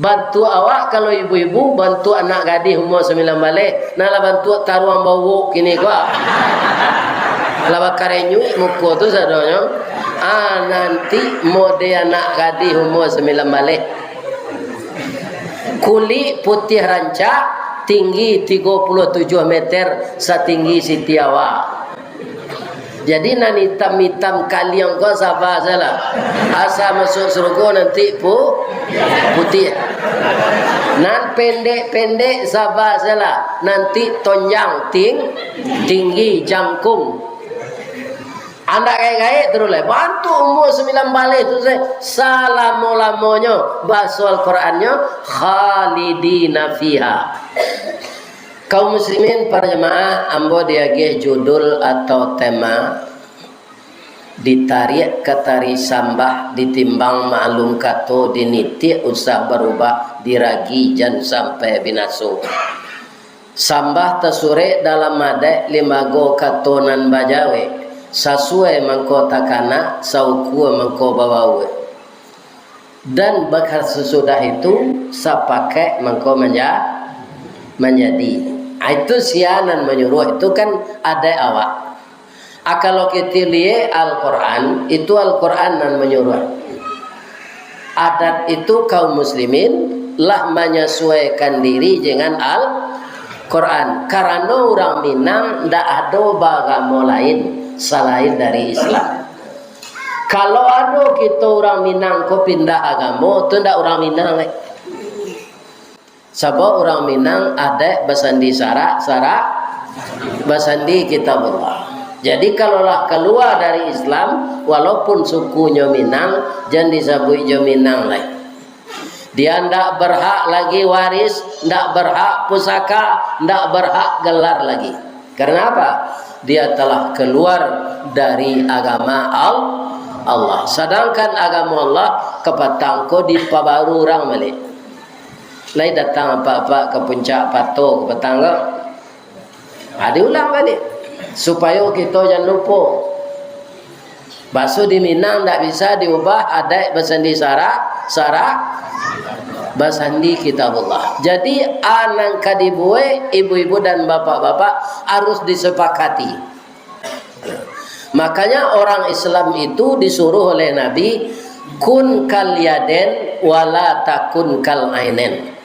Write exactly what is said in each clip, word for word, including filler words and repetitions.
Bantuak awak kalau ibu-ibu, bantuak anak gadih umua sambilan baleh, nah lah bantuak taruang bauwok kini ko. Lah bakarenyuik muko tu sadonyo. Ah, nanti mode anak gadih umua sambilan baleh. Kulik putiah rancak, tinggi tigo puluah tujuah meter, satinggi Siti Hawa. Jadi, nan itam-itam kaliang ko saba sajolah. Asa masuak surugo nanti pu-, putiah. Nan pendek-pendek saba sajolah. Nanti tonjang ting-, tinggi jangkung. Andak gaek-gaek tu lai. Bantuak umua sambilan baleh tu se-, salamo-lamonyo. Bahaso Al-Qurannyo, khalidina fiha. Kaum muslimin, para jamaah, ambo diagiah judul atau tema, ditariak ka tari sambah, ditimbang maklum kato, dinitiak usah barubah, diragi jan sampai binaso. Sambah tasurek dalam adaik, limbago kato nan bajawek, sasuai mangko takana, saukua mangko babauak. Dan bakasudah itu, sapakaik mangko manja-, manjadi. Ah, itu sia nan manyuruah, itu kan adaik awak. Ah, kalau kito liek Al-Quran, itu Al-Quran nan manyuruah. Adat itu kaum muslimin lah manyasuaikan diri dengan Al-Quran. Karano urang Minang ndak ado baagamo lain salain dari Islam. Kalau ado kito urang Minang ko pindah agamo, tu ndak urang Minang lai. Sabab urang Minang adaik basandi sarak, sarak basandi Kitabullah. Jadi, kalau lah kalua dari Islam, walaupun sukunyo Minang, jan disabuik jo Minang lai. Dia ndak berhak lagi waris, ndak berhak pusaka, ndak berhak gelar lagi. Karena apa? Dia telah keluar dari agama Al-, Allah. Sadangkan agama Allah kapatang ko dipabaru urang baliak. Lai datang apak-apak ka puncak pato kapatang ko? Ha, diulang baliak. Supayo kito jan lupo. Baso di Minang ndak bisa diubah, adaik basandi sarak, sarak basandi Kitabullah. Jadi, a nan ka dibuek ibu-ibu dan bapak-bapak harus disepakati. Makanya orang Islam itu disuruh oleh Nabi, "Kun kal yaden wala takun kal ainen."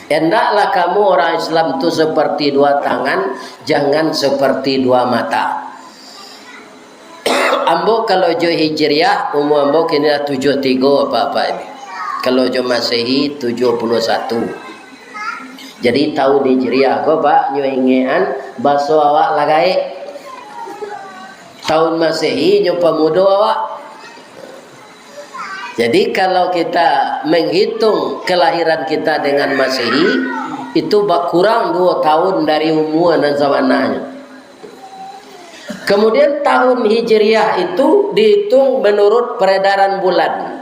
Hendaklah kamu orang Islam tu seperti dua tangan, jangan seperti dua mata. Ambo kalau jo Hijriah, umua ambo kini lah tujuah tigo apak-apak ini. Kalau jo Masehi, tujuah puluah satu. Jadi, tahun Hijriah ko, Pak, nyo ingekan, baso awak lah gaek. Tahun Masehi, nyo pamudo awak. Jadi, kalau kita menghitung kelahiran kita dengan Masehi, itu bakurang duo tahun dari umua nan sabananyo. Kemudian, tahun Hijriah itu dihitung menurut peredaran bulan.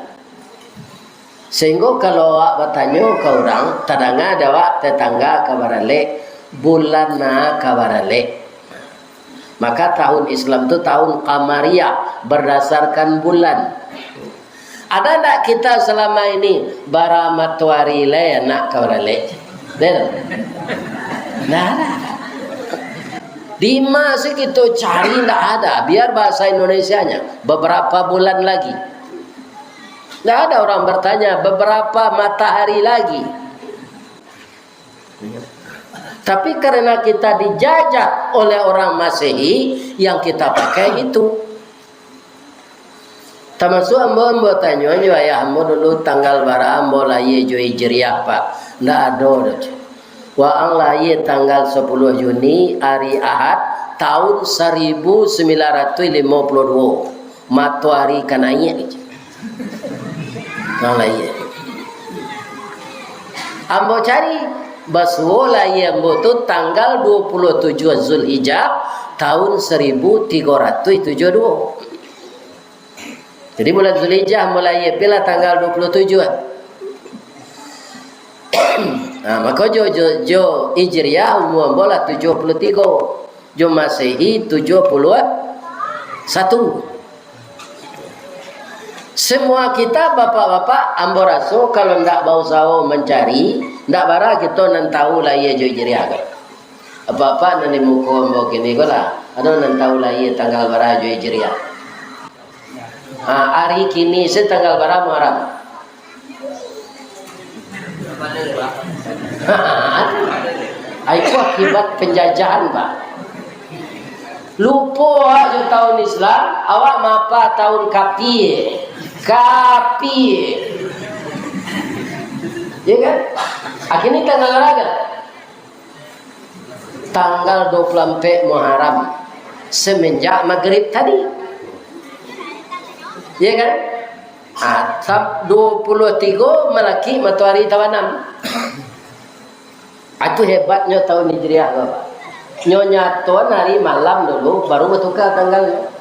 Sehingga kalau awak batanyo ka urang, tadanga dek awak tetangga ka baralek, bulan na ka baralek. Maka tahun Islam tu tahun Qamariyah, berdasarkan bulan. Ada ndak kita selama ini bara matoari lai nak ka baralek? Ada? Ndak ada. Di ma sih kito cari, ndak ada. Biar bahasa Indonesianya, beberapa bulan lagi. Ndak ada orang bertanya, beberapa matahari lagi. Tapi karena kita dijajah oleh orang Masehi, yang kita pakai itu. Tamasuak ambo, ambo tanyo jo ayah ambo dulu, tanggal bara ambo lahia jo Hijriah, Pak. Ndak ado doh. Waang lahia tanggal sapuluah Juni, ari Ahad, tahun saribu sambilan ratuih limo puluah duo. Matoari ka naiak. Waang lahia. Ambo cari, basuo lahia ambo tu tanggal duo puluah tujuah Zulhijjah, tahun saribu tigo ratuih tujuah duo. Jadi, bulan Zulhijjah mulai, pi lah tanggal duo puluah tujuah. Nah, mako jo, jo, jo Hijriah umua ambo lah tujuah puluah tigo. Jo Masehi tujuah puluah satu. Semua kita, bapak-bapak, ambo raso, kalau ndak bausaho mancari, ndak bara kito nan tahu lahia jo Hijriah ko. Bapak-bapak nan di muko ambo kini ko lah, ado nan tahu lahia tanggal bara jo Hijriah? Ha, ari kini se tanggal bara Muharram? Ai, itu akibat penjajahan, Pak. Lupo awak jo tahun Islam, awak maapa tahun kapie. Kapie. Ya kan? Akhirnya tanggal bara? Tanggal dua puluh ampek Muharram, semenjak magrib tadi. Ya kan? Ah, sab-, dua puluh tigo malakik matoari tabanam. Ah, itu hebatnyo tahun Hijriah tu, Pak. Nyo nyatoan ari malam dulu, baru batuka tanggalnyo.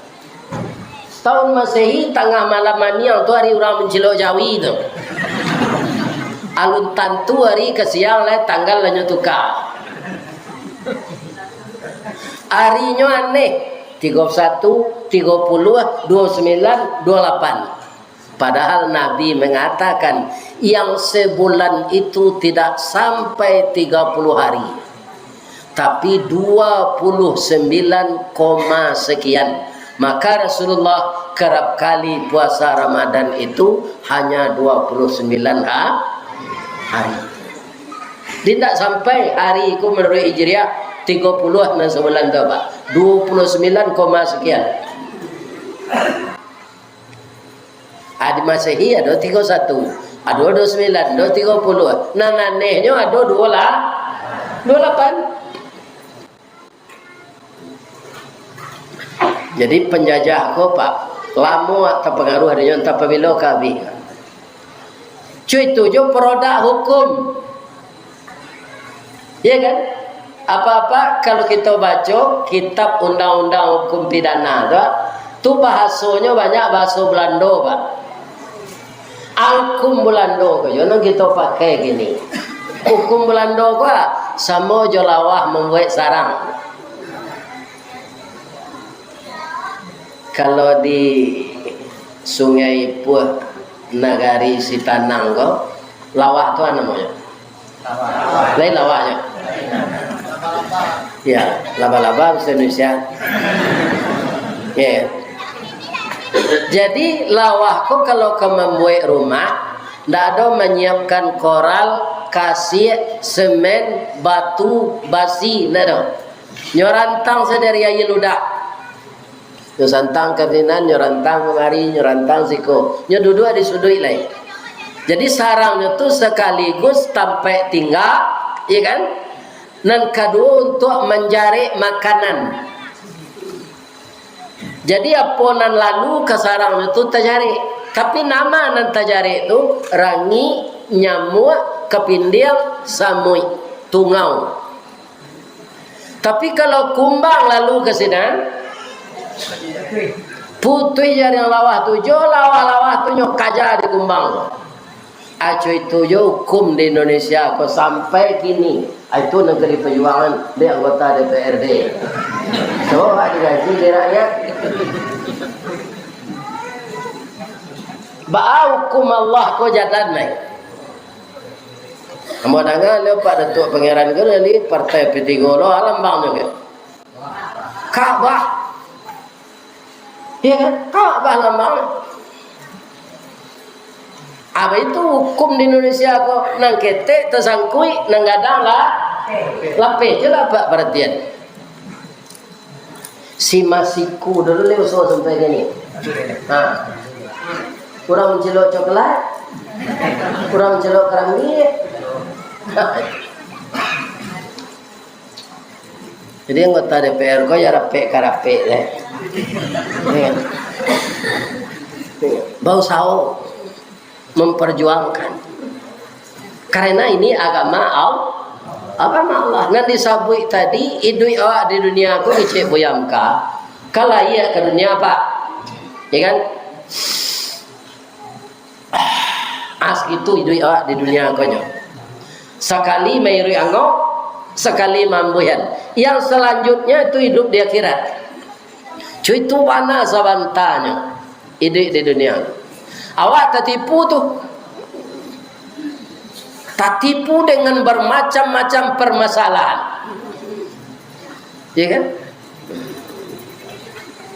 Tahun Masehi, tangah malam maniang tu ari urang mancilok jawi tu. Alun tantu ari ka siang lai, tanggal lah nyo tuka. Arinyo aneh, tigo puluh satu, tigo puluh, dua puluh sembilan, dua puluh lapan. Padahal Nabi mengatakan, yang sebulan itu tidak sampai tiga puluh hari, tapi dua puluh sembilan koma sekian. Maka Rasulullah kerap kali puasa Ramadan itu hanya dua puluh sembilan ha-, hari. Jadi, ndak sampai hari ku menurut Hijriah tigo puluh nan sebulan tu, Pak. Dua puluh sembilan koma sekian. Ah, di Masehi ado tigo satu, ado dua sembilan, ado tigo puluh. Nan anehnyo ado dua lah, dua lapan. Jadi, penjajah ko, Pak, lamo tapangaruh adinyo, antah pabilo ka abih. Cuy, itu jo produk hukum. Iya kan? Apa-apa, kalau kito baco kitab undang-undang hukum pidana tu, tu bahasonyo banyak bahaso Balando, Pak. Hukum Balando ko jo nan kito pakai kini. Hukum Balando ko, ah, samo jo lawah mambuek sarang. Kalau di Sungai Puah, nagari Sitanang ko, lawah tu namonyo. Lain lawahnyo. Ya, laba-laba bahasa Indonesia. Ya. Jadi, lawah ko kalau ka mambuek rumah, ndak ado manyiapkan koral, kasiak, semen, batu, basi, ndak ado. Nyo rantang se dari aia ludah. Nyo santang ka sinan, nyo rantang kamari, nyo rantang siko. Nyo duduak di suduik lai. Jadi, sarangnyo tu sakaligus tampek tingga, iya kan? Nan kaduo, untuak manjarek makanan. Jadi, apo nan lalu ka sarangnyo tu tajarek. Tapi, nama nan tajarek tu, rangik, nyamuak, kapindiang, samuik, tungau. Tapi, kalau kumbang lalu ka sinan, putuih jariang lawah tu, jo lawah-lawah tu nyo kaja di kumbang tu. Aco itu jo hukum di Indonesia ko sampai kini. Ah, itu nan ka dipajuangan dek anggota D P R D. Coba digaji dek rakyat. Baa hukum Allah ko jalan lai. Ambo danga lo Pak Datuak Pangeran ko dari Partai P tigo lo, alambangnyo ko. Ka'bah. Iya kan? Ka'bah lambang. Apa itu hukum di Indonesia ko? Nan ketek tasangkuik, nan gadang lah lapeh. Jelas, Pak, paratian. Si Masiku dulu le usaha sampai kini. Ha. Urang mancilok coklat, urang mancilok karambia. Jadi anggota D P R ko ya rapek ka rapek deh. Iya. Bausaho memperjuangkan. Karena ini agama Al-, agama Allah. Nan disabuik tadi, iduik awak di dunia ko kecek buyamka, ka lahia ka dunia, Pak. Ya kan? As itu iduik awak di dunia ko nyo. Sakali mairuik angok, sakali maambuihan. Yang selanjutnya itu hidup di akhirat. Cuy, itu bana sabantanyo iduik di dunia. Awak tatipu tu. Tatipu dengan bermacam-macam permasalahan. Ya kan?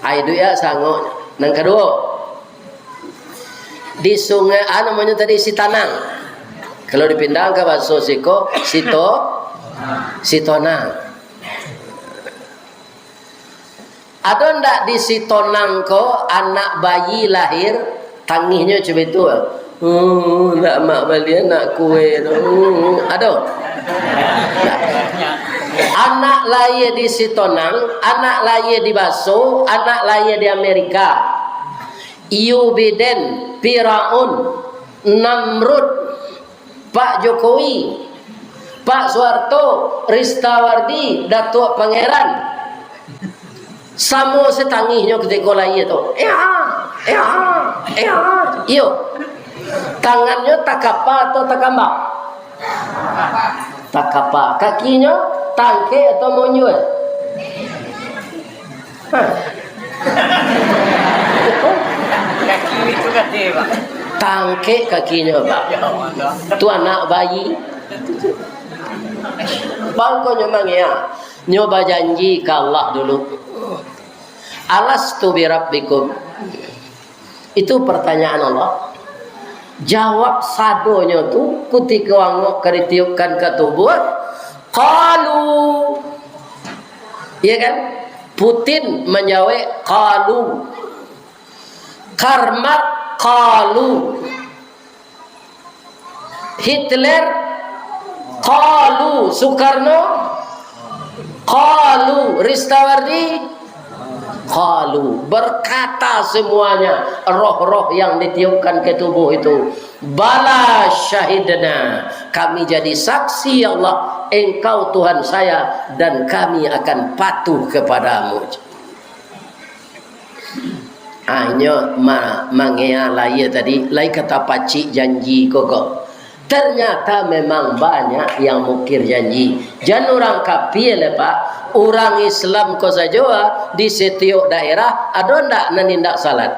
Ai duit ya sangok. Nan kaduo, di sungai, ah, namonyo tadi, Sitanang. Kalau dipindahan ka bahaso siko, Sito, Sitonang. Ado ndak di Sitonang ko anak bayi lahir, tangihnyo cuma itu? "Hmm, ndak mak bali anak kue tu." Hmm, ado? Ndak. Anak lahir di Sitonang, anak lahir di Baso, anak lahir di Amerika. Joe Biden, Firaun, Namrud, Pak Jokowi, Pak Soeharto, Ristawardi, Datuak Pangeran. Samo satangihnyo kutiko lahia tu. Ea, ea, ea. Iyo. Tangannyo takapa atau takambang? Takapa. Kakinyo tangkek atau monjuak? Hah. Tangkek kakinyo, Pak. Tu anak bayi. Bangkonyo mangea. Nyo bajanji ka Allah dulu. "Alastu birabbikum?" Itu pertanyaan Allah. Jawab sadonyo tu, kutiko angok ka ditiupkan ka tubuah, qalu. Iya kan? Putin manjawab, qalu. Karl Marx, qalu. Hitler, qalu. Soekarno, qalu. Ristawardi, qalu. Berkata semuanya, roh-roh yang ditiupkan ke tubuh itu, "Bala syahidna, kami jadi saksi, ya Allah, Engkau Tuhan saya, dan kami akan patuh kepadamu." Ah, inyo ma-, mangea lahia tadi, lai ka tapacik janji ko ko. Ternyata memang banyak yang mukir janji. Jan urang kapia lai, Pak. Urang Islam ko sajo, ah, di setiok daerah, ado ndak nan indak salat?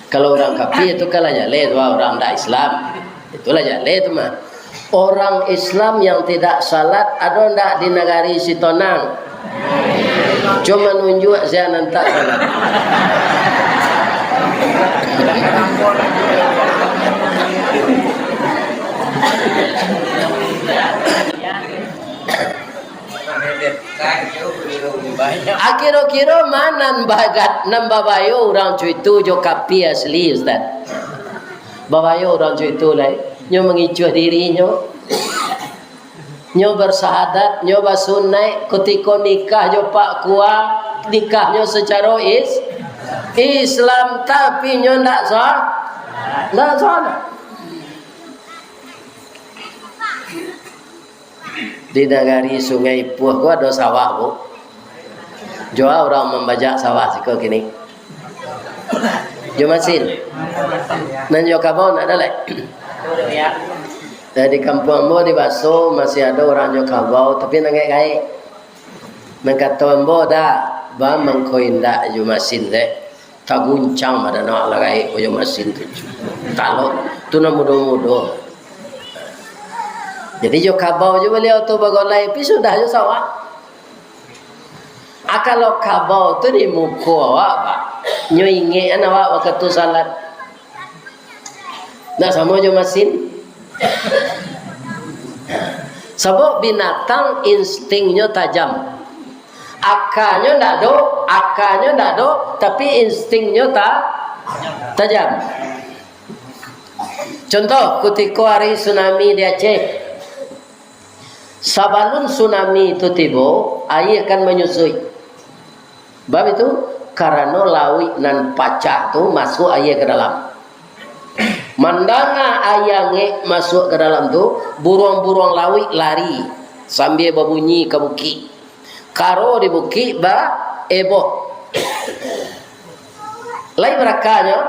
Kalau urang kapia tu kan lah jaleh tu, ah, urang ndak Islam. Itulah jaleh tu mah. Orang Islam yang tidak salat ado ndak di nagari Sitonang? Cuma nunjuak sia nan tak salat. Akiro-kiro ma nan bagat, nan babayo urang cuitu jo kapia asli, Ustaz? Babayo urang cuitu lai. Nyo mangicuah dirinyo. Nyo bersahadat, nyo basunaik, kutiko nikah jo Pak Kua, nikahnyo secaro is-, Islam, tapi nyo ndak sah, ndak salat. Di nagari Sungai Ipuah ko ado sawah, Bu. Jua urang mambajak sawah siko kini. Jo masin. Nan jo kabau ndak ado lai. Eh, di kampuang ambo di Baso masih ado urang jo kabau, tapi nan gaek-gaek. Nan kato ambo, "Da, ba mangko indak jo masin dek. Taguncang badan awak lah gaek ko jo masin tu." Talok tu nan mudo-mudo. Jadi jo kabau jo baliau tu bagolai, pi sudah jo sawah. Ah, kalau kabau tu di muko awak, Pak, nyo ingek an awak wakatu salat. Ndak samo jo masin. Sabab binatang instingnyo tajam. Akanyo ndak ado, akanyo ndak ado, tapi instingnyo ta-, tajam. Contoh, kutiko ari tsunami di Aceh. Sabalun tsunami tu tibo, aia kan manyusui. Bab itu, karano lauik nan pacah tu masuak aia ka dalam. Mandanga aia angek masuak ka dalam tu, buruang-buruang lauik lari sambia babunyi ka bukik. Karo di bukik ba-, eboh. Lai barakanyo?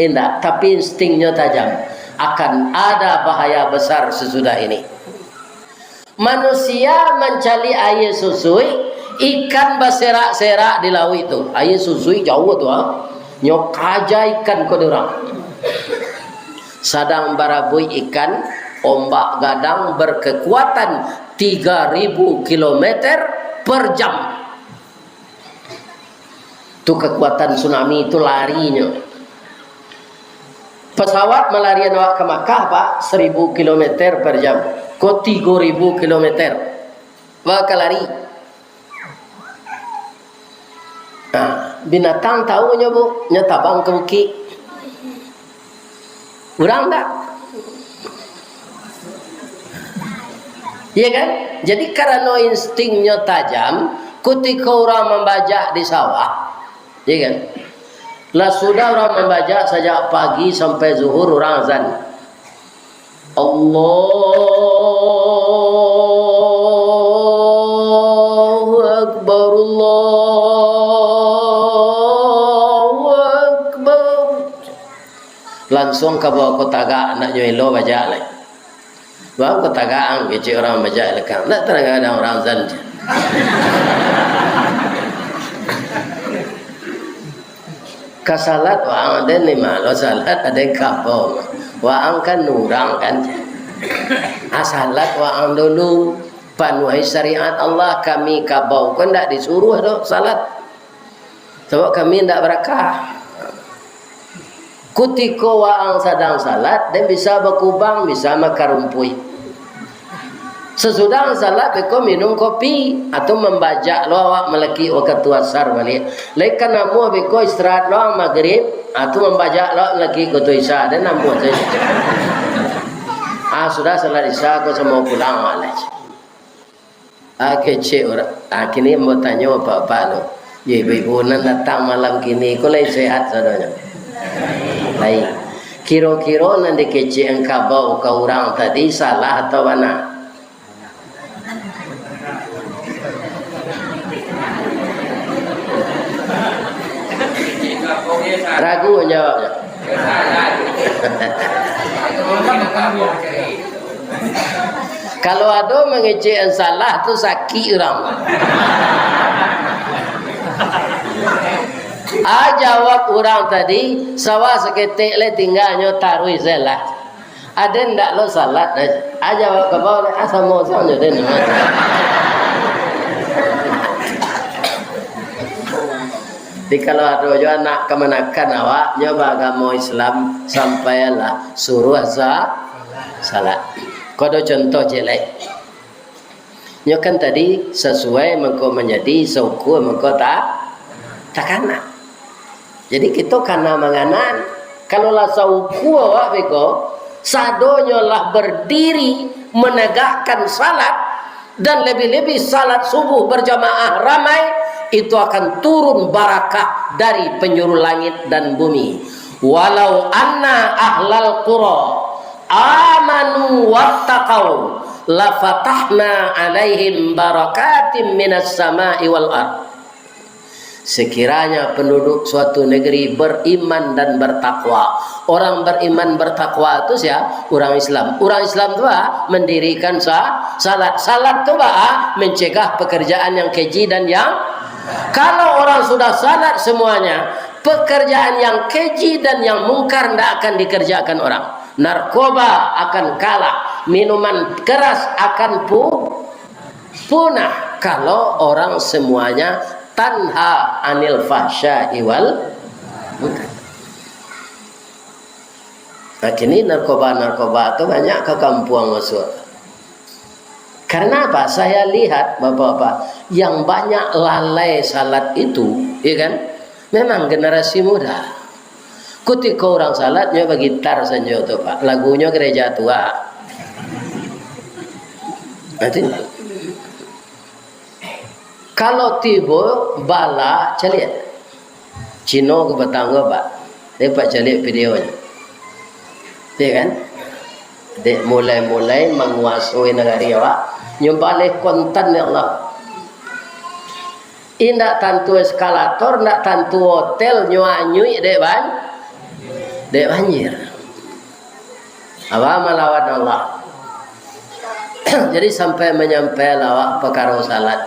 Indak, tapi instingnyo tajam. Akan ada bahaya besar sesudah ini. Manusia mancaliak aia susui, Ikan baserak-serak di lauik tu. Aia susui jauah tu, ha. Nyo kaja ikan ko di urang. Sadang barabuik ikan, ombak gadang berkekuatan tiga ribu kilometer per jam. Tu kekuatan tsunami tu larinyo. Pesawat malarian awak ka Makkah, Pak, seribu kilometer per jam. Ko tigo ribu kilometer. Bakalari. Nah, binatang tahu nyo, Bu, nyo tabang ka bukik. Urang ndak? Iya kan? Jadi, karano instingnyo tajam, kutiko urang mambajak di sawah, iya kan? Lah sudah urang mambajak sajak pagi sampai zuhur, urang azan. Allahu Akbar, Allahu Akbar. Lansuang ka bawah ko tagak, anaknyo elo bajak lai. Bawah ko tagak ang, kecek urang bajak lekang. Ndak tadanga urang azan. Ka salat waang, aden ni mah lo salat, aden kabau. Waang kan urang kan. Ah, salat waang dulu, panuahi syariat Allah, kami kabau ko ndak disuruah doh salat. Sabab kami ndak barakah. Kutiko waang sadang salat, den bisa bakubang, bisa makarumpuik. Sasudah salat beko minum kopi, atau mambajak lo awak malakik wakatu asar baliak. Lai ka namuah beko istirahat lo ang magrib, atau mambajak lo ang malakik wakatu isya, dan namuah sajo. Ah, sudah salat isya ko samo pulang awak lai. Ah, kecek urang. Ah, kini ambo tanyo bapak-bapak tu. Yo, ibu-ibu nan datang malam kini ko lai sehat sadonyo? Lai. Kiro-kiro nan dikecek ang kabau ka urang tadi salah atau bana? Ragu manjawabnyo. Kalau ado mangecek ang salah tu, sakik urang. Ah, jawab urang tadi, sawah saketek lai tingganyo taruih salah. Aden ndak lo salat, eh. Ah, jawab kabau lai, ah, samo sajo den. Jadi, kalau ado jo anak kamanakan awak, nyo baagamo Islam, sampaianlah suruah sa-, salat. Ko ado contoh ciek lai. Nyo kan tadi sasuai mangko manjadi, saukua mangko ta-, takana. Jadi, kito kana manganan. Kalau lah saukua awak beko, sadonyo lah berdiri menegakkan salat, dan lebih-lebih salat subuh berjamaah ramai, itu akan turun barakah dari penjuru langit dan bumi. Walau anna ahlal qura amanu wattaqau, lafatahna alaihim barakatim minas sama'i wal ard. Sekiranya penduduk suatu negeri beriman dan bertakwa. Orang beriman bertakwa tu sia? Urang Islam. Urang Islam tu, ah, mendirikan sa-, salat. Salat tu, ah, mencegah pekerjaan yang keji dan yang, kalau orang sudah salat semuanya, pekerjaan yang keji dan yang mungkar ndak akan dikerjakan orang. Narkoba akan kalah, minuman keras akan pu-, punah kalau orang semuanya tanha anil fahsya'i wal munkar. Nah, kini narkoba-narkoba tu banyak ka kampuang masuak. Karena apa? Saya lihat, Bapak-bapak, yang banyak lalai salat itu, ya kan, memang generasi muda. Kutiko urang salat, nyo bagitar sanjo tu, Pak. Lagunyo gereja tua. Nanti, kalau tibo bala, caliak. Cino ko batanggo, Pak. Dek, Pak, caliak videonyo. Ya kan? Dek mulai-mulai manguasoi nagari awak, nyo baleh kontan, ya Allah. Indak tantu eskalator, indak tantu hotel, nyo anyuik dek ban-, dek banjir. Apa malawan Allah? Jadi, sampai manyampai lawak pakaro salat.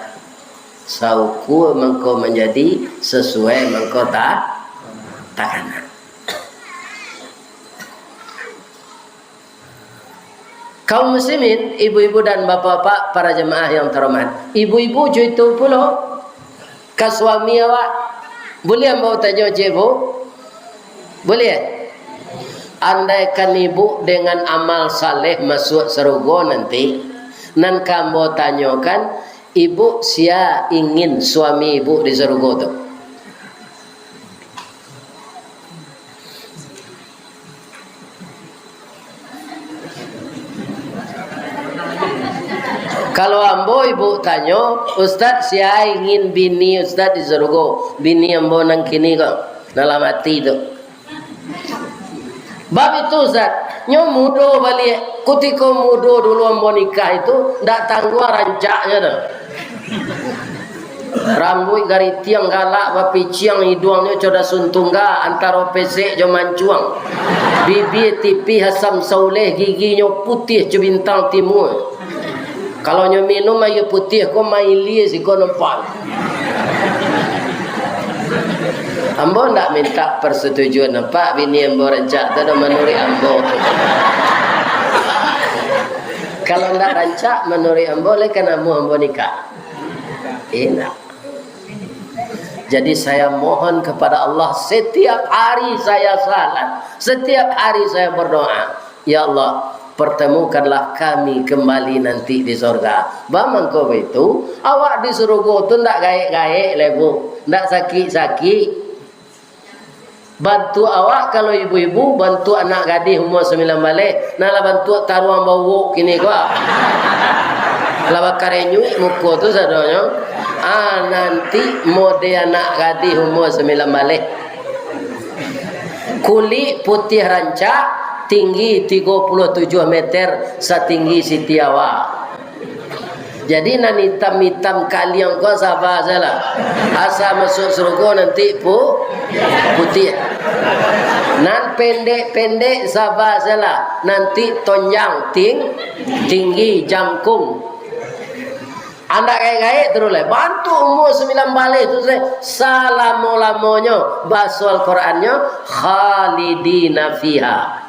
Saukua mangko manjadi, sasuai mangko ta-, takana. Kaum muslimin, ibu-ibu dan bapak-bapak, para jamaah yang terhormat. Ibu-ibu jo itu pulo, ka suami awak. Buliah ambo tanyo, cik, Bu? Buliah? Andaikan ibu dengan amal saleh masuak sarugo nanti, nan ka ambo tanyokan, ibu sia ingin suami ibu di sarugo tu? Kalau ambo ibu tanyo, "Ustaz, sia ingin bini Ustaz di sarugo?" Bini ambo nan kini ko, nan lah mati tu. Bab itu, Ustaz, nyo mudo baliak. Kutiko mudo dulu ambo nikah itu, ndak tangguang rancaknyo tu. Rambuik garitiang galak bapiciang, iduangnyo coda suntungga antaro pesek jo mancuang. Bibia tipih asam sauleh, giginyo putiah jo bintang timua. Kalau nyo minum aia putiah ko, mailia siko nampak. Ambo ndak minta persetujuan, nampak bini ambo rancak tu dah manuruik ambo. Kalau ndak rancak manuruik ambo, lai ka namuah ambo nikah? Indak. Jadi, saya mohon kepada Allah, setiap hari saya salat, setiap hari saya berdoa, "Ya Allah, pertemukanlah kami kembali nanti di sorga." Bamangko baitu, awak di surugo tu ndak gaek-gaek lai, Bu, ndak sakik-sakik. Bantuak awak, kalau ibu-ibu, bantuak anak gadih umua sambilan baleh, nan lah bantuak taruang bauwok kini ko. Lah bakarenyuik muko tu sadonyo. Ah, nanti mode anak gadih umua sambilan baleh. Kulik putiah rancak, tinggi tigo puluah tujuah meter, satinggi Siti Hawa. Jadi, nan itam-itam kaliang ko saba sajolah. Asa masuak surugo nanti pu-, putiah. Nan pendek-pendek saba sajolah. Nanti tonjang, ting-, tinggi, jangkung. Andak gaek-gaek taruih lai. Bantuak umua sambilan baleh tu, salamo-lamonyo. Baso Al-Qurannyo, "Khalidina fiha."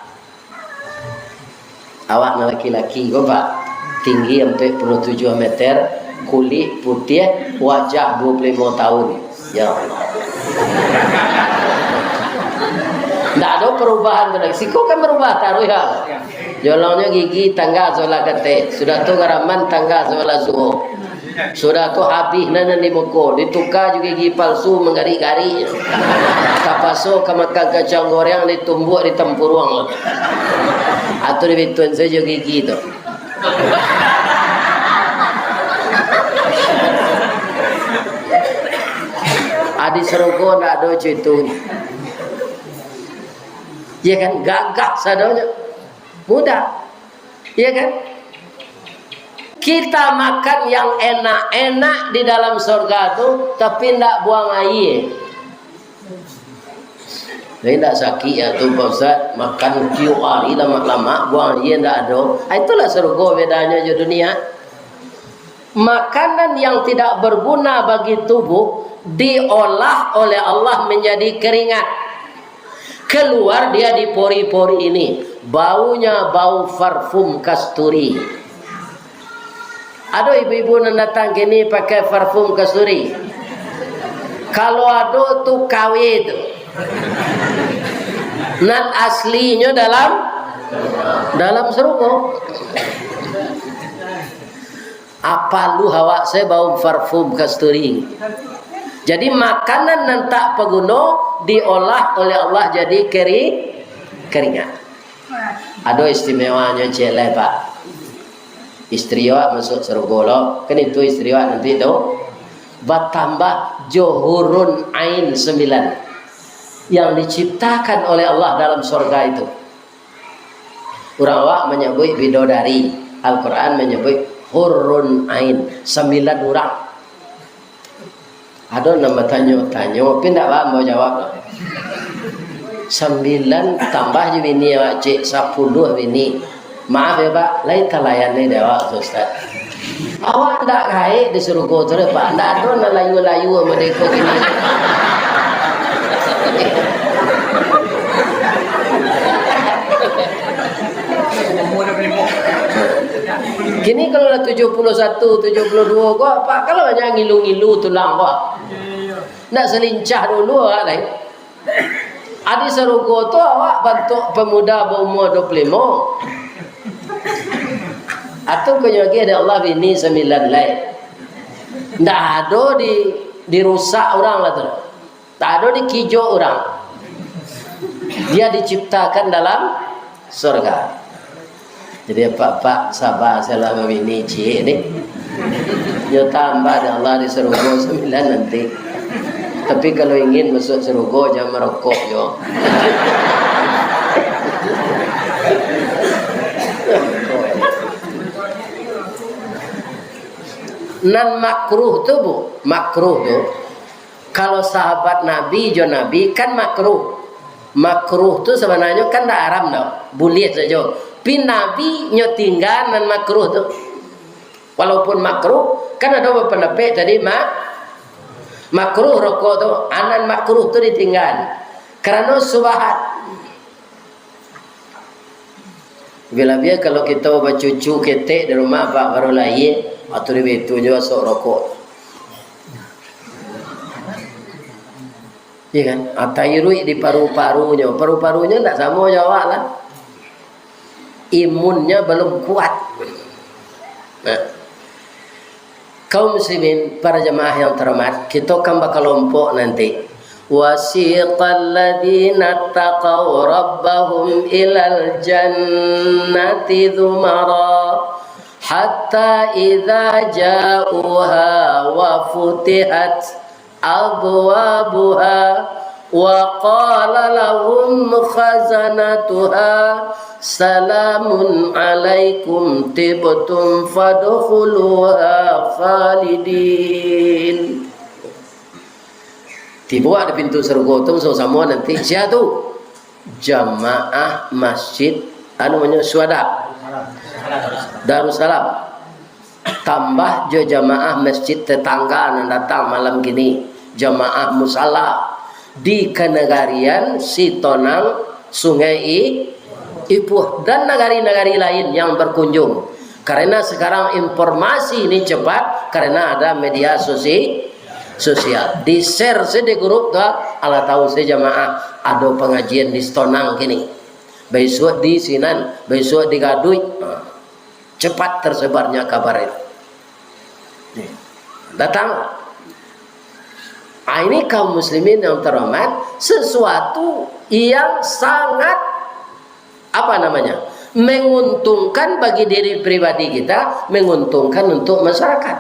Awak nan laki-laki ko, Pak, tinggi ampek puluah tujuah meter, kulik putiah, wajah duo puluah limo tahun. Ya Allah. Ndak ado perubahan tu lai. Siko kan berubah taruih, ha. Jolongnyo gigi tangga sabalah kateh, sudah tu garaman tangga sabalah suok. Sudah tu habih nan, nan di muko, dituka jo gigi palsu manggarik-garik. Tapaso ka makan kacang goreng, ditumbuak di tampuruang. Atau dibituan sajo gigi tu. Adi sarugo ndak ado cuy tu. Ya kan, gagah sadonyo. Mudah. Iya kan? Kita makan yang enak-enak di dalam sorga tu, tapi ndak buang aia. Jadi ndak sakik ya tu, Pak Ustaz, makan tiok hari lamak-lamak, buang aia ndak ado. Ah, itulah sorga bedanya jo dunia. Makanan yang tidak berguna bagi tubuh diolah oleh Allah menjadi keringat. Keluar dia di pori-pori ini. Baunya bau parfum kasturi. Ado ibu-ibu nan datang kini pakai parfum kasturi? Kalau ado tu K W tu. Nan aslinyo dalam, dalam sarugo. Apo lu awak se bau parfum kasturi. Jadi, makanan nan tak paguno diolah oleh Allah jadi keri-, keringat. Ado istimewanyo ciek lai, Pak. Istri awak masuak sarugo lo, kan itu istri awak nanti tu. Batambah jo hurun ain sambilan yang diciptakan oleh Allah dalam sorga itu. Urang awak manyabuik bidodari, Al-Quran manyabuik hurun ain, sambilan urang. Ado nan batanyo-tanyo, tapi ndak baa ambo jawab lah. Sambilan tambah jo bini awak, cek sapuluah bini. Maaf ya, Pak, lai talayan ni dek awak tu, Ustaz. Awak ndak gaek di surugo tu deh, Pak. Ndak ado nan layua-layua model iko kini. Kini kalau lah tujuh puluh satu, tujuh puluh dua ko, Pak, kalau banyak ngilu-ngilu tulang ko. Ndak salincah dulu awak lai. Adi sarugo tu awak bantuak pamuda baumua dua puluh limo. Atau konyo lagi ada Allah bini sambilan lai. Ndak ado di, dirusak urang lah tu. Ndak ado dikijok urang. Dia diciptakan dalam surga. Jadi, apak-apak, saba sajolah babini ciek ni. Nyo tambah dek Allah di sarugo sambilan nanti. Tapi kalau ingin masuk sarugo, jangan marokok juo. Nan makruh tu, Bu, makruh tu, kalau sahabat Nabi jo Nabi kan makruh. Makruh tu sabananyo kan ndak haram doh, buliah sajo. Pi Nabi nyo tingga nan makruh tu. Walaupun makruh, kan ado bapandapek tadi ma-, makruh rokok tu, a nan makruh tu ditingga. Karano subahat. Labiah-labiah kalau kito bacucu ketek di rumah, Pak, baru lahia, atau di baitu juo asok rokok. Iya kan? Atau iruik di paru-parunyo. Paru-parunyo ndak samo jo awak lah. Imunnya belum kuat. Nah. Kaum muslimin, para jamaah yang terhormat, kito kan bakalompok nanti. Wasiqal ladzina taqaw rabbahum ilal jannati zumara, hatta idza ja'uha wa futihat abwabuha, wa qala lahum khazanatuha, salamun alaikum tibtum fadkhuluha khalidin. Tibo di pintu sarugo tu samo-samo nanti, sia tu? Jamaah Masjid, anu namonyo, Syuhada. Darussalam. Tambah jo jamaah masjid tetangga nan datang malam kini, jamaah musala di kanagarian Sitonang, Sungai I-, Ipuh, dan nagari-nagari lain yang berkunjung. Karena sekarang informasi ini cepat, karena ada media sosi-, sosial. Di-share se di grup tu, alah tahu se jamaah ado pangajian di Sitonang kini. Baisuak di sinan, baisuak di Gaduik. Nah. Cepat tersebarnya kabar itu. Nih, datang. Ah, ini kaum muslimin yang terhormat, sesuatu yang sangat, apa namanya, menguntungkan bagi diri pribadi kita, menguntungkan untuk masyarakat.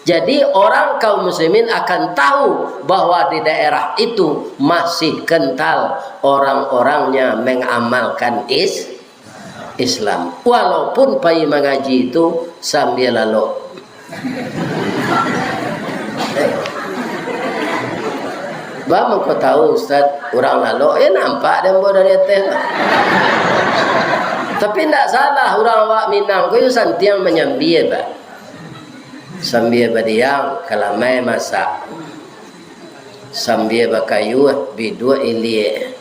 Jadi, orang kaum muslimin akan tahu bahwa di daerah itu masih kental orang-orangnya mengamalkan is-, Islam. Walaupun pai mangaji tu sambia lalok. Ba mangko tahu, Ustaz, urang lalok? Eh, nampak dek ambo dari ateh tu. Tapi ndak salah, urang awak Minang ko yo santiang manyambia, ba. Sambia badiang, kalamai masak. Sambia bakayuah, biduak iliak.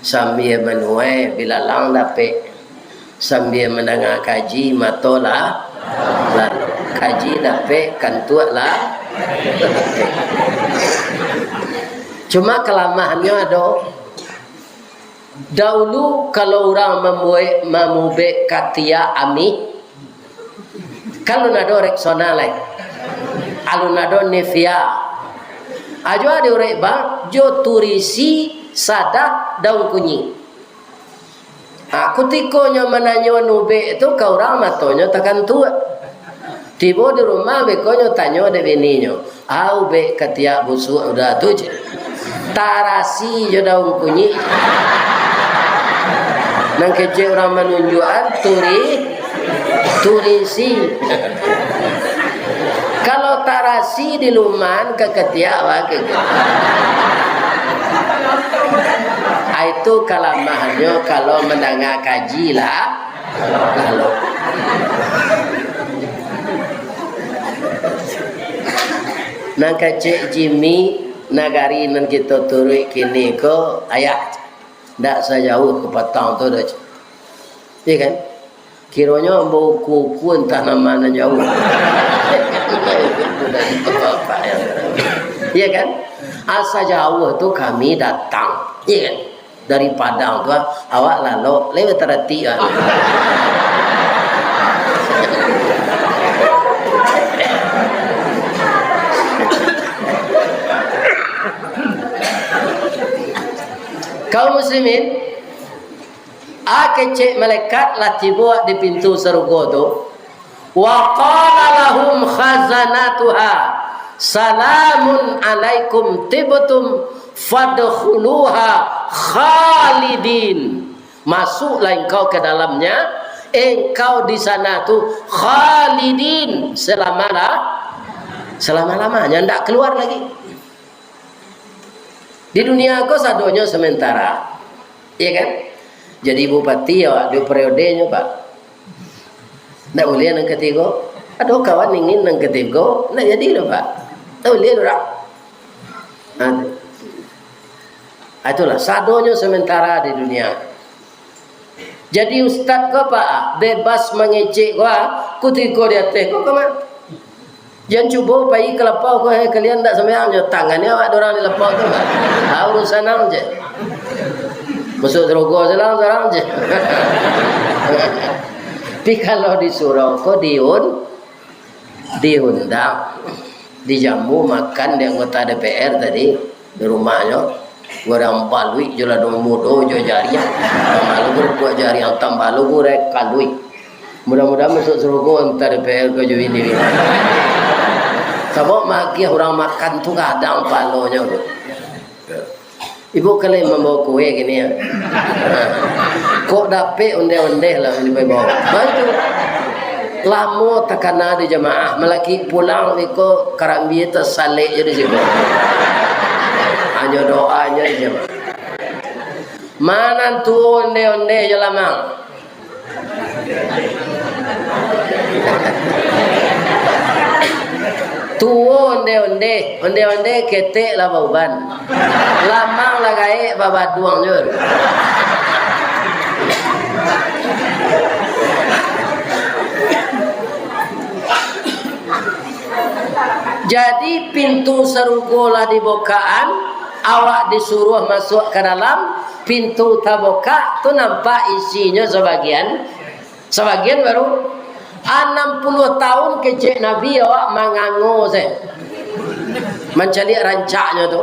Sambia manuai, bilalang dapek. Sambia mandanga kaji, mato lah, lalok. Kaji dapek, kantuak lah. Cuma kalamahannyo ado. Daulu, kalau urang mambuek, mamubek katiak amih, kan alun ado Rexona lai, alun ado Nivea. Ajo diurek bang, jo turisi, sadah, daun kunyik. Ha, kutiko nyo mananyo nubek tu ka urang, matonyo takantuak. Tibo di rumah, beko nyo tanyo dek bininyo, "Au bek katiak busuak udah tu," cek. "Tarasi jo daun kunyik." Nan kecek urang manunjuakan, turi-, turisi. Kalau tarasi di luman, ka katiak awak ke. Ah, itu kalamahannyo kalau mandanga kaji lah. Lalu. Nan kecek Jimmy, nagari nan kito turuik kini ko, ayah, ndak sajauah ka patang tu doh. Iya kan? Kironyo ambo uku-uku antah nan ma nan jauah. Iya kan? Asa jauah tu kami datang. Iya kan? Dari Padang tu, ah, awak lalok, lewat taratik, ah. Kaum muslimin, a kecek malaikat lah tibo di pintu sarugo tu. Wa qala lahum khazanatuha, "Salamun alaikum tibtum fadkhuluha khalidin." Masuklah engkau ke dalamnya, engkau di sana tu khalidin, selama-la-, selama-lamanya, ndak keluar lagi. Di dunia ko sadonyo sementara. Iya kan? Jadi bupati awak duo periodenyo, Pak. Ndak buliah nan katigo. Ado kawan ingin nan katigo, ndak jadi doh, Pak. Ndak buliah doh, Pak. Nah, itulah, sadonyo sementara di dunia. Jadi ustad ko, Pak, bebas mangecek ko, ah, kutiko di ateh ko, ko mah. Jan cubo pai ka lapau ko, hei, kalian ndak sambayang jo, tangani awak dorang di lapau tu. Ha, urusan ang je. Masuk sarugo salang sorang je. Tapi kalau di surau ko diun-, diundang, dijamu makan di anggota D P R tadi, di rumahnyo, goreng baluik jo ladang mudo jo jariang. Tambah lo buek jariang, tambah lo goreng kaluik. Mudah-mudahan masuk sarugo antah D P R ko jo bini. Sabab magiah urang makan tu gadang palonyo tu. Ibu kalian mambawa kue gini ya. Kok dapek ondeh-ondeh lah yang dibawa. Nah, itu. Lamo takana di jamaah, malaki pulang iko karambia tasalek je di situ. Hanyo doa je di jamaah. Manantu ondeh-ondeh je lamang. Tuo ondeh-ondeh, ondeh-ondeh ketek lah bauban. Lamang lah gaek babaduang jo. Jadi, pintu sarugo lah dibokaan, awak disuruah masuak ka dalam, pintu tabukak, tu nampak isinyo sabagian, sabagian baru. Anam puluah tahun kecek Nabi awak mangango se, mancaliak rancaknyo tu.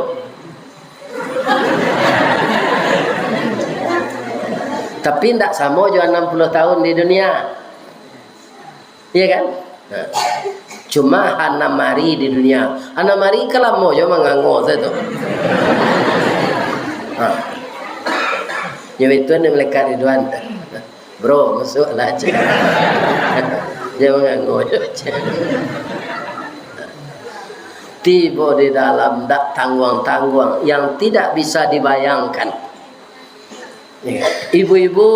Tapi ndak samo jo anam puluah tahun di dunia. Iya kan? Nah. Cuma anam ari di dunia. Anam ari kan lamo jo mangango sajo tu. Ha. Nyo itu ni malaikat Ridwan. Bro, masuaklah, cek. Jan mangango jo, cek. Tibo di dalam, dak tangguang-tangguang, yang tidak bisa dibayangkan. Ibu-ibu,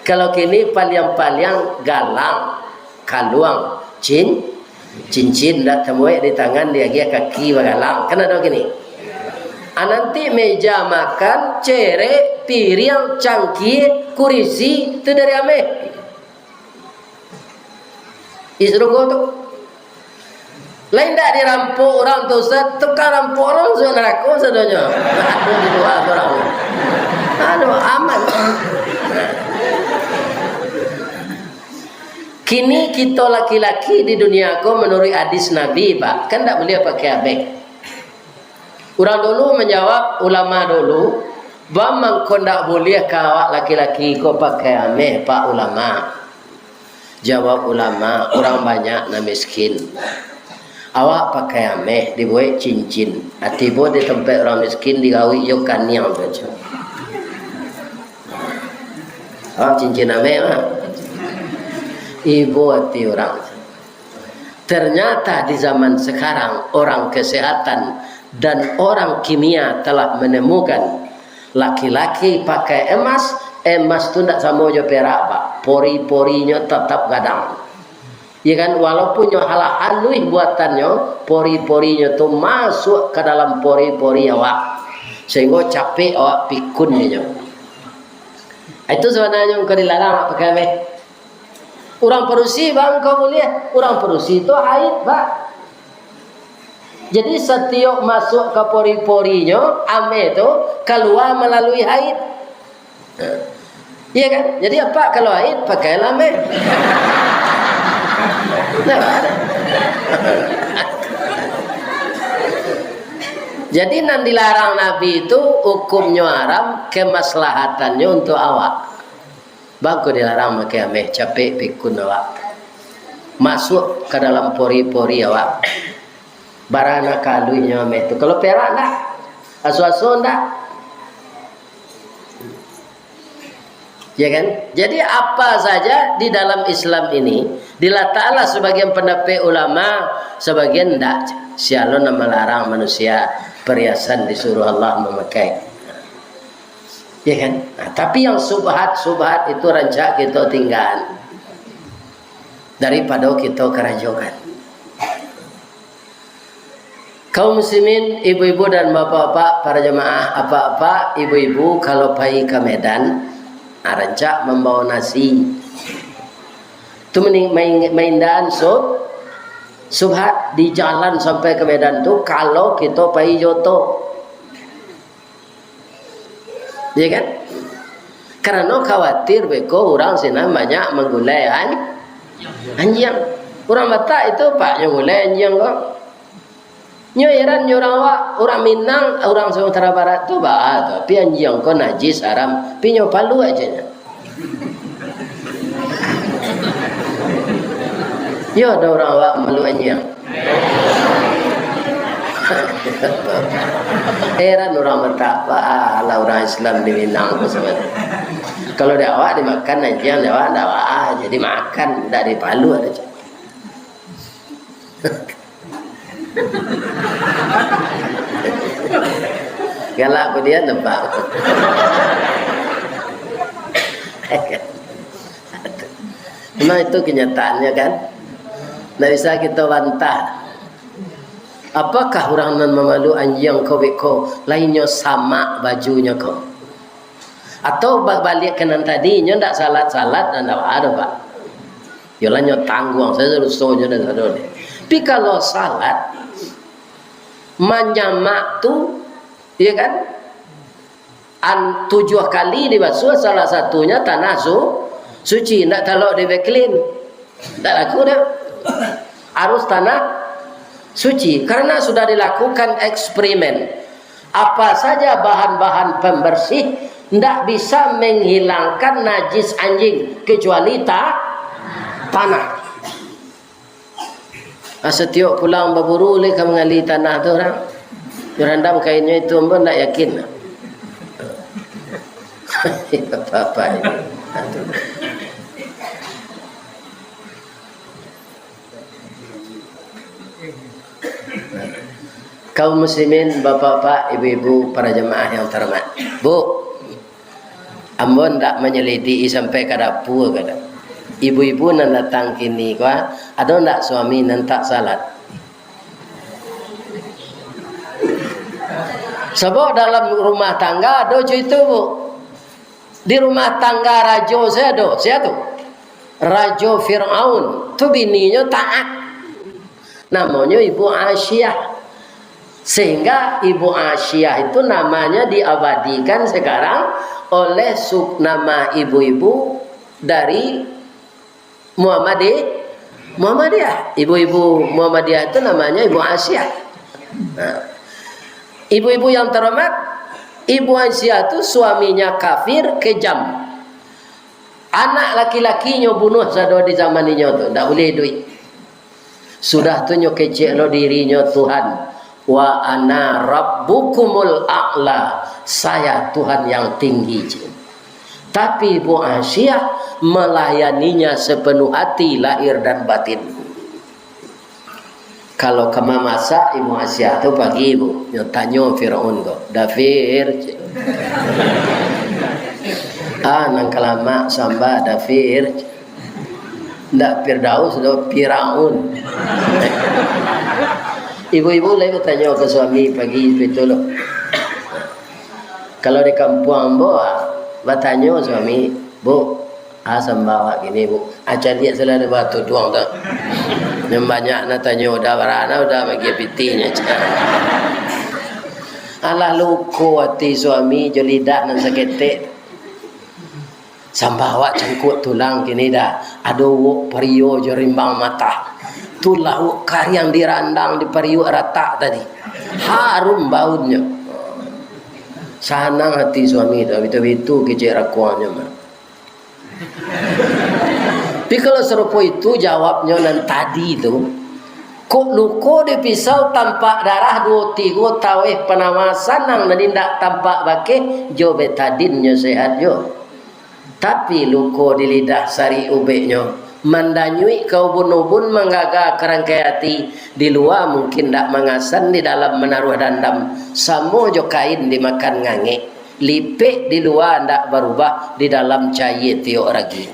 kalau kini paliang-paliang galang, kaluang, cin-, cincin, dak tamuek di tangan, diagiah kaki bagalang. Kan ado kini. Ah, nanti meja makan, cerek, piriang, cangkie, kurisi, tu dari ameh. Di sarugo tu. Lain dak dirampok urang tu, Ustaz, tukang rampok urang masuak narako sadonyo. Aduh, di lua urang. Aduh, aman. Kini kito laki-laki di dunia ko manuruik hadis Nabi, Pak, kan dak buliah pakai abeh. Urang dulu manjawab, ulama dulu, "Baa mangko ndak buliah ka awak laki-laki ko pakai ameh, Pak Ulama?" Jawab ulama, "Urang banyak nan miskin. Awak pakai ameh, dibuek cincin. Ah, tibo di tampek urang miskin, digawik jo kaniang tu." Ah, cincin ameh mah. Ibo ati urang. Ternyata di zaman sekarang, orang kesehatan dan orang kimia telah menemukan laki-laki pakai emas, emas tu ndak samo jo perak, Pak. Pori-porinyo tetap gadang. Ya kan, walaupun nyo alah haluih buatannyo, pori-porinyo tu masuak ka dalam pori-pori awak, sahinggo capek awak pikun nyo. Itu sabananyo mangko dilarang awak pakai ameh. Urang padusi, bang, kau buliah. Urang padusi tu haid, Pak. Jadi, satiok masuak ka pori-porinyo, ameh tu kalua malalui haid. Iya kan? Jadi, apak kalau haid, pakailah ameh. Nah. Jadi, nan dilarang Nabi tu hukumnyo haram, kemaslahatannyo untuak awak. Bangko dilarang makai ameh, capek pikun awak. Masuak ka dalam pori-pori awak. Bara nan ka haluihnyo ameh tu. Kalau perak ndak? Aso-aso ndak? Ya kan? Jadi, apa saja di dalam Islam ini dilataklah, sebagian pendapat ulama, sebagian ndak. Sia lo nan malarang manusia perhiasan disuruh Allah mamakai. Ya kan? Nah, tapi yang subhat-subhat itu rancak kito tinggaan daripado kito karajokan. Kaum muslimin, ibu-ibu dan bapak-bapak, para jamaah, apak-apak, ibu-ibu, kalau pai ka Medan, ah, rancak mambawa nasi. Tu mani-, main-, maindaan sub-, subhat di jalan sampai ka Medan tu, kalau kito pai jo oto. Ya kan? Karano khawatir beko urang sinan banyak manggulai an-, anjiang. Urang Batak itu, Pak, nyo gulai anjiang ko. Nyo heran nyo urang awak, urang Minang, urang Sumatera Barat tu, baa tu, pi anjiang ko najis, haram, pi nyo paluak aja nyo. Yo, ado urang awak malu anjiang. Heran urang Batak, alah urang Islam di Minang tu sabananyo. Kalau di awak dimakan anjiang, di awak ndak, ah, jadi makan, ndak dipaluak aja. Galak ko dia nampak. Memang itu kenyataannya, kan? Ndak bisa kito bantah. Apakah urang nan mamalu anjiang ko beko, lainnyo samak bajunyo ko? Atau babaliak ka nan tadi, nyo ndak salat-salat, ndak baa doh, Pak. Yolah, nyo tangguang sajo dosonyo dan sado ni. Tapi kalau salat, manyamak tu, ya kan? An-, tujuah kali dibasuah, salah satunya tanah su-, suci, ndak talok di Vaseline. Ndak laku dah. Harus tanah suci, karena sudah dilakukan eksperimen. Apa saja bahan-bahan pembersih ndak bisa menghilangkan najis anjing kecuali ta-, tanah. Ah, satiok pulang baburu lai ka mangali tanah tu urang. Urang randam kainnyo itu, ambo ndak yakin. Apa-apa ini. Kaum muslimin, bapak-bapak, ibu-ibu, para jamaah yang terhormat. Bu, ambo ndak manyalidiki sampai ka dapua, kado. Ibu-ibu nan datang kini ko, ado ndak suami nan tak salat? Sabab dalam rumah tangga ado jo itu, Bu. Di rumah tangga rajo sia ado, sia tu? Rajo Firaun. Tu bininyo taat. Namonyo Ibu Asiah. Sehingga Ibu Asiah itu namanya diabadikan sekarang oleh su-, nama ibu-ibu dari Muhammadi-, Muhammadiyah. Ibu-ibu Muhammadiyah itu namanya Ibu Asiah. Nah, ibu-ibu yang terhormat, Ibu Asiah tu suaminya kafir, kejam. Anak laki-lakinyo bunuh sado di zaman inyo tu, ndak buliah iduik. Sudah tu nyo kecek lo dirinyo Tuhan, "Wa ana rabbukumul a'la, saya Tuhan yang tinggi," cek. Tapi Ibu Asiah melayaninya sepenuh hati, lahir dan batin. Kalau ka mamasak, Ibu Asiah tu pagi, Bu, nyo tanyo Firaun ko, "Dafir," cek. "Ah, nan ka lamak samba, Dafir," cek. Ndak Firdaus doh, Firaun. Ibu-ibu lai batanyo ka suami pagi itu lo. Kalau di kampuang ambo, ah, batanyo suami, "Bu, ah, sambah awak kini, Bu." Ah, caliak salah di batu tuang tu. Nan banyak nan tanyo, udah barana, udah bagi pitinyo. Alah luko ati suami jo lidah nan saketek. Sambah awak cangkuak tulang kini dah, ado uwok pario jo rimbang matah. Tu lauak kariang dirandang di pariuak ratak tadi. Harum baunnyo. Sanang hati suami tu, bitu-bitu kecek rakuangnyo mah. Tapi kalau sarupo itu jawabnyo nan tadi tu, kok luko di pisau tampak darah duo tigo taweh panama sanang nan indak tampak bakeh jo betadinnyo sehat jo. Tapi luko di lidah sarik ubeknyo, mandanyuik ka ubun-ubun manggaga ka rangkai ati, di lua mungkin dak mangasan, di dalam manaruah dandam, samo jo kain dimakan ngangek, lipek di lua ndak barubah, di dalam cayie tiok ragi.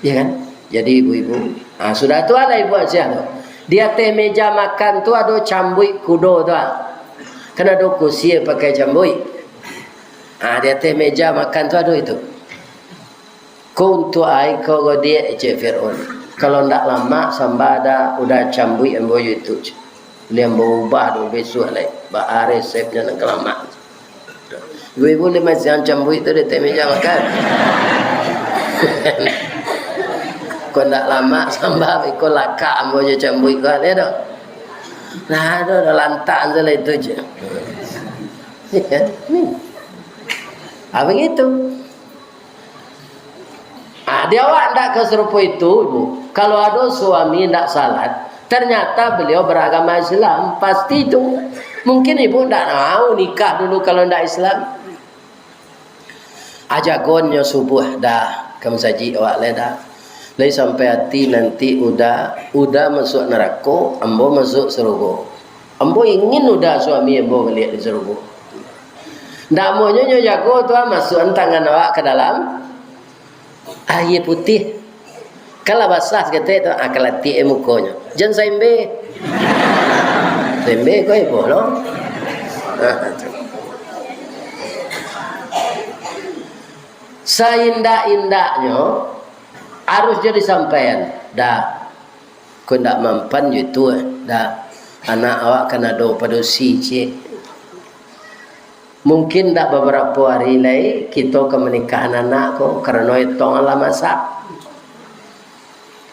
Ya kan? Jadi ibu-ibu, ah, sudah tu lah ibu aja tu. Di ateh meja makan tu ado cambuik kudo tu, ah. Kan ado kusie pakai cambuik. Ah, di ateh meja makan tu ado itu. Ko untuak ai ko godiak, cek Fir'aun. Kalau ndak lamak sambah dah, udah cambuik ambo jo itu, cek. Liang baubah tu bisuak lai. Baa resepnyo nan ka lamak. Ibu-ibu lai masiang cambuik tu di ateh meja makan. Ko ndak lamak sambah, iko lakak ambo jo cambuik ko, lihat tu. Nah, tu dah lantak tu lah itu je. Ya, ni. Ah, begitu. Ah, di awak ndak ka sarupo itu, Ibu. Kalau ado suami ndak salat, ternyata beliau beragama Islam, pasti itu. Mungkin ibu ndak mau nikah dulu kalau ndak Islam. Ajagonyo subuah dah ka masajik awak lai dah. Lai sampai ati nanti Uda, Uda masuak narako, ambo masuak sarugo. Ambo ingin Uda suami ambo baliak di sarugo. Ndak amonyo nyo jago tu, ah, masuakan tangan awak ka dalam aia putiah. Kan lah basah saketek tu, ah, kalatiak mukonyo. Jan saimbe. Saimbe ko ibo lo. Ah, tu. Saindak-indaknyo harus jo disampaian. Dah. Ko ndak mampan jo itu, eh. Dah. Anak awak kan ado padusi ciek. Mungkin dak babarapo ari lai kito ka manikahan anak ko, karano etong lah masak.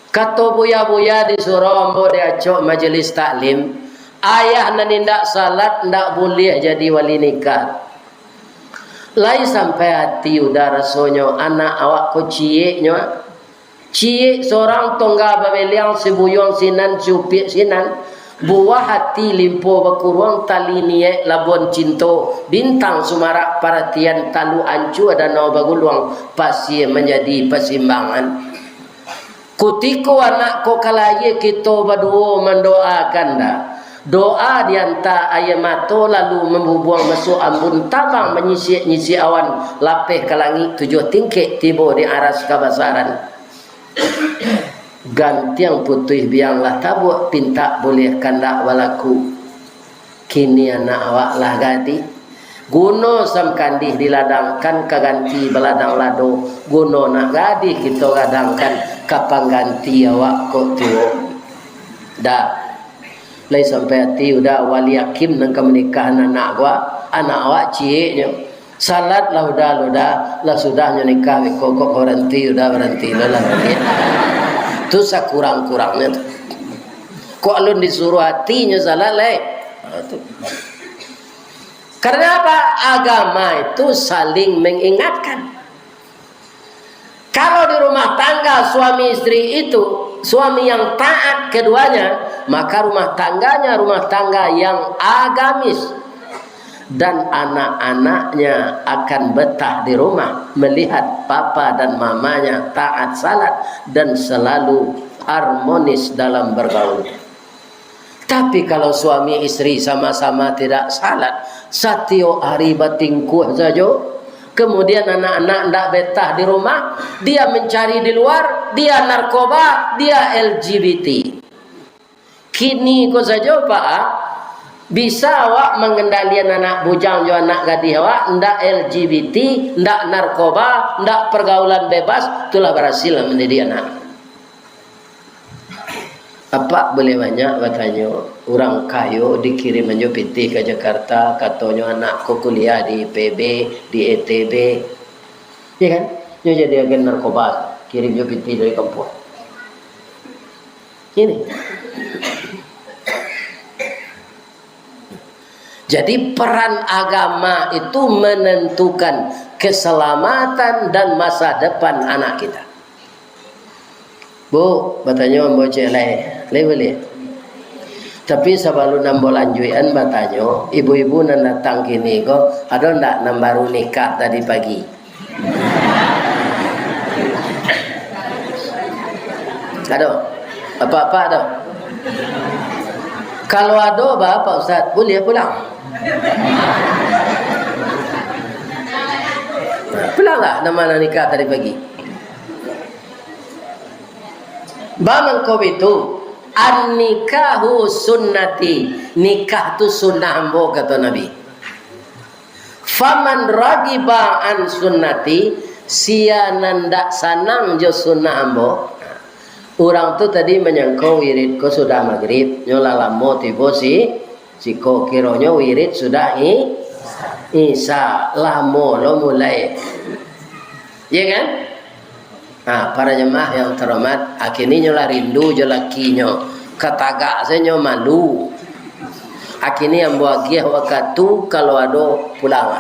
Kato buya-buya di surau ambo diacok majelis taklim, ayah nan indak salat ndak buliah jadi wali nikah. Lai sampai ati Uda rasonyo anak awak ko cieknyo. Ciek sorang tongga babeliang, sibuyuang sinan, siupiak sinan, buah ati limpo bakuruang, tali niaik labuan cinto, bintang sumarak paratian, taluk ancua danau baguluang, pasie manjadi pasimbangan. Kutiko anak ko ka lahia, kito baduo mandoakan dah. Doa dianta aia mato, lalu mambubuang masuak ambun, tabang manyisiak-nyisiak awan, lapeh ka langik tujuah tingkek, tibo di aras kabasaran. Gantiang putuih biang lah tabuak, pintak buliah kandak balaku. Kini anak awak lah gadih. Guno sam kandih diladangkan ka ganti baladang lado, guno nak gadih kito gadangkan ka pangganti awak kok tuo. Dah. Lai sampai ati Uda wali akim nan ka manikahan anak awak, anak awak cieknyo. Salat lah Uda, lah Uda, lah sudahnyo nikah beko, kok baranti Uda, baranti lo lah. Tu sakurang-kurangnyo tu. Kok alun disuruah atinyo salat lai. Ha, tu. Karena apa? Agama itu saling mengingatkan. Kalau di rumah tangga suami istri itu, suami yang taat keduanya, maka rumah tangganya rumah tangga yang agamis. Dan anak-anaknya akan betah di rumah melihat papa dan mamanya taat salat dan selalu harmonis dalam bergaul. Tapi kalau suami istri sama-sama tidak salat, satiok hari batingkuah sajo, Kemudian anak-anak ndak betah di rumah, dia mencari di luar, dia narkoba, dia L G B T. Kini ko sajo, Pak, ah, bisa awak mangendalian anak bujang jo anak gadih awak, ndak L G B T, ndak narkoba, ndak pergaulan bebas, tu lah barasil lah mandidik anak. Apak buliah banyak batanyo, urang kayo dikirim jo pitih ka Jakarta, katonyo anak ko kuliah di I P B, di I T B. Ya kan? Nyo jadi agen narkoba, kirim jo pitih dari kampuang. Ini. Jadi, peran agama itu menentukan keselamatan dan masa depan anak kita. Bu, batanyo ambo ciek lai. Lai buliah? Tapi sabalun ambo lanjuikan batanyo, ibu-ibu nan datang kini ko, ado ndak nan baru nikah tadi pagi? Ado? Apak-apak ado? Kalau ado, ba, Pak Ustaz, buliah pulang. Pulanglah, nan ma nan nikah tadi pagi. Ba mangko bitu, "An-nikahu sunnati," nikah tu sunnah ambo, kato Nabi. "Faman ragiba an sunnati," sia nan dak sanang jo sunnah ambo. Urang tu tadi manyangko wirid ko sudah magrib, nyo lah lamo tibo si-, siko, kironyo wirid sudah i-, Isya, lamo lo mulai. Ya kan? Nah, para jemaah yang terhormat, akhirnyo lah rindu jo lakinyo. Katagak sajo malu. Akhirnyo ambo agiah wakatu, kalau ado pulang.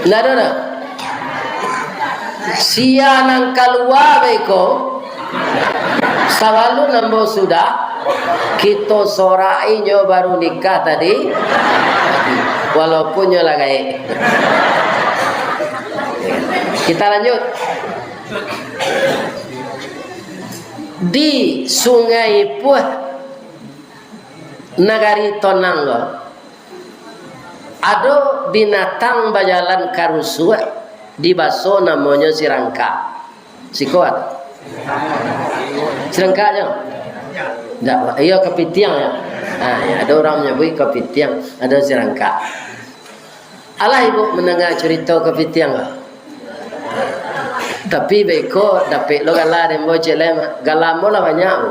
Ndak ado dah. Sia nan kalua beko, sabalun ambo sudah, kito sorak inyo baru nikah tadi, walaupun nyo lah gaek. Kita lanjut. Di Sungai Puah, Nagari Tonang ko, ado binatang bajalan karusuak, dibaso namonyo sirangka. Siko ado? Sirangka nyo? Ndak, iyo kapitiang nyo. Ha, ado urang manyabuik kapitiang, ado sirangka. Alah ibu mandanga curito kapitiang ko. Tapi beko dapek lo gala dek ambo ciek lai mah. Gala ambo lah banyak, Bu.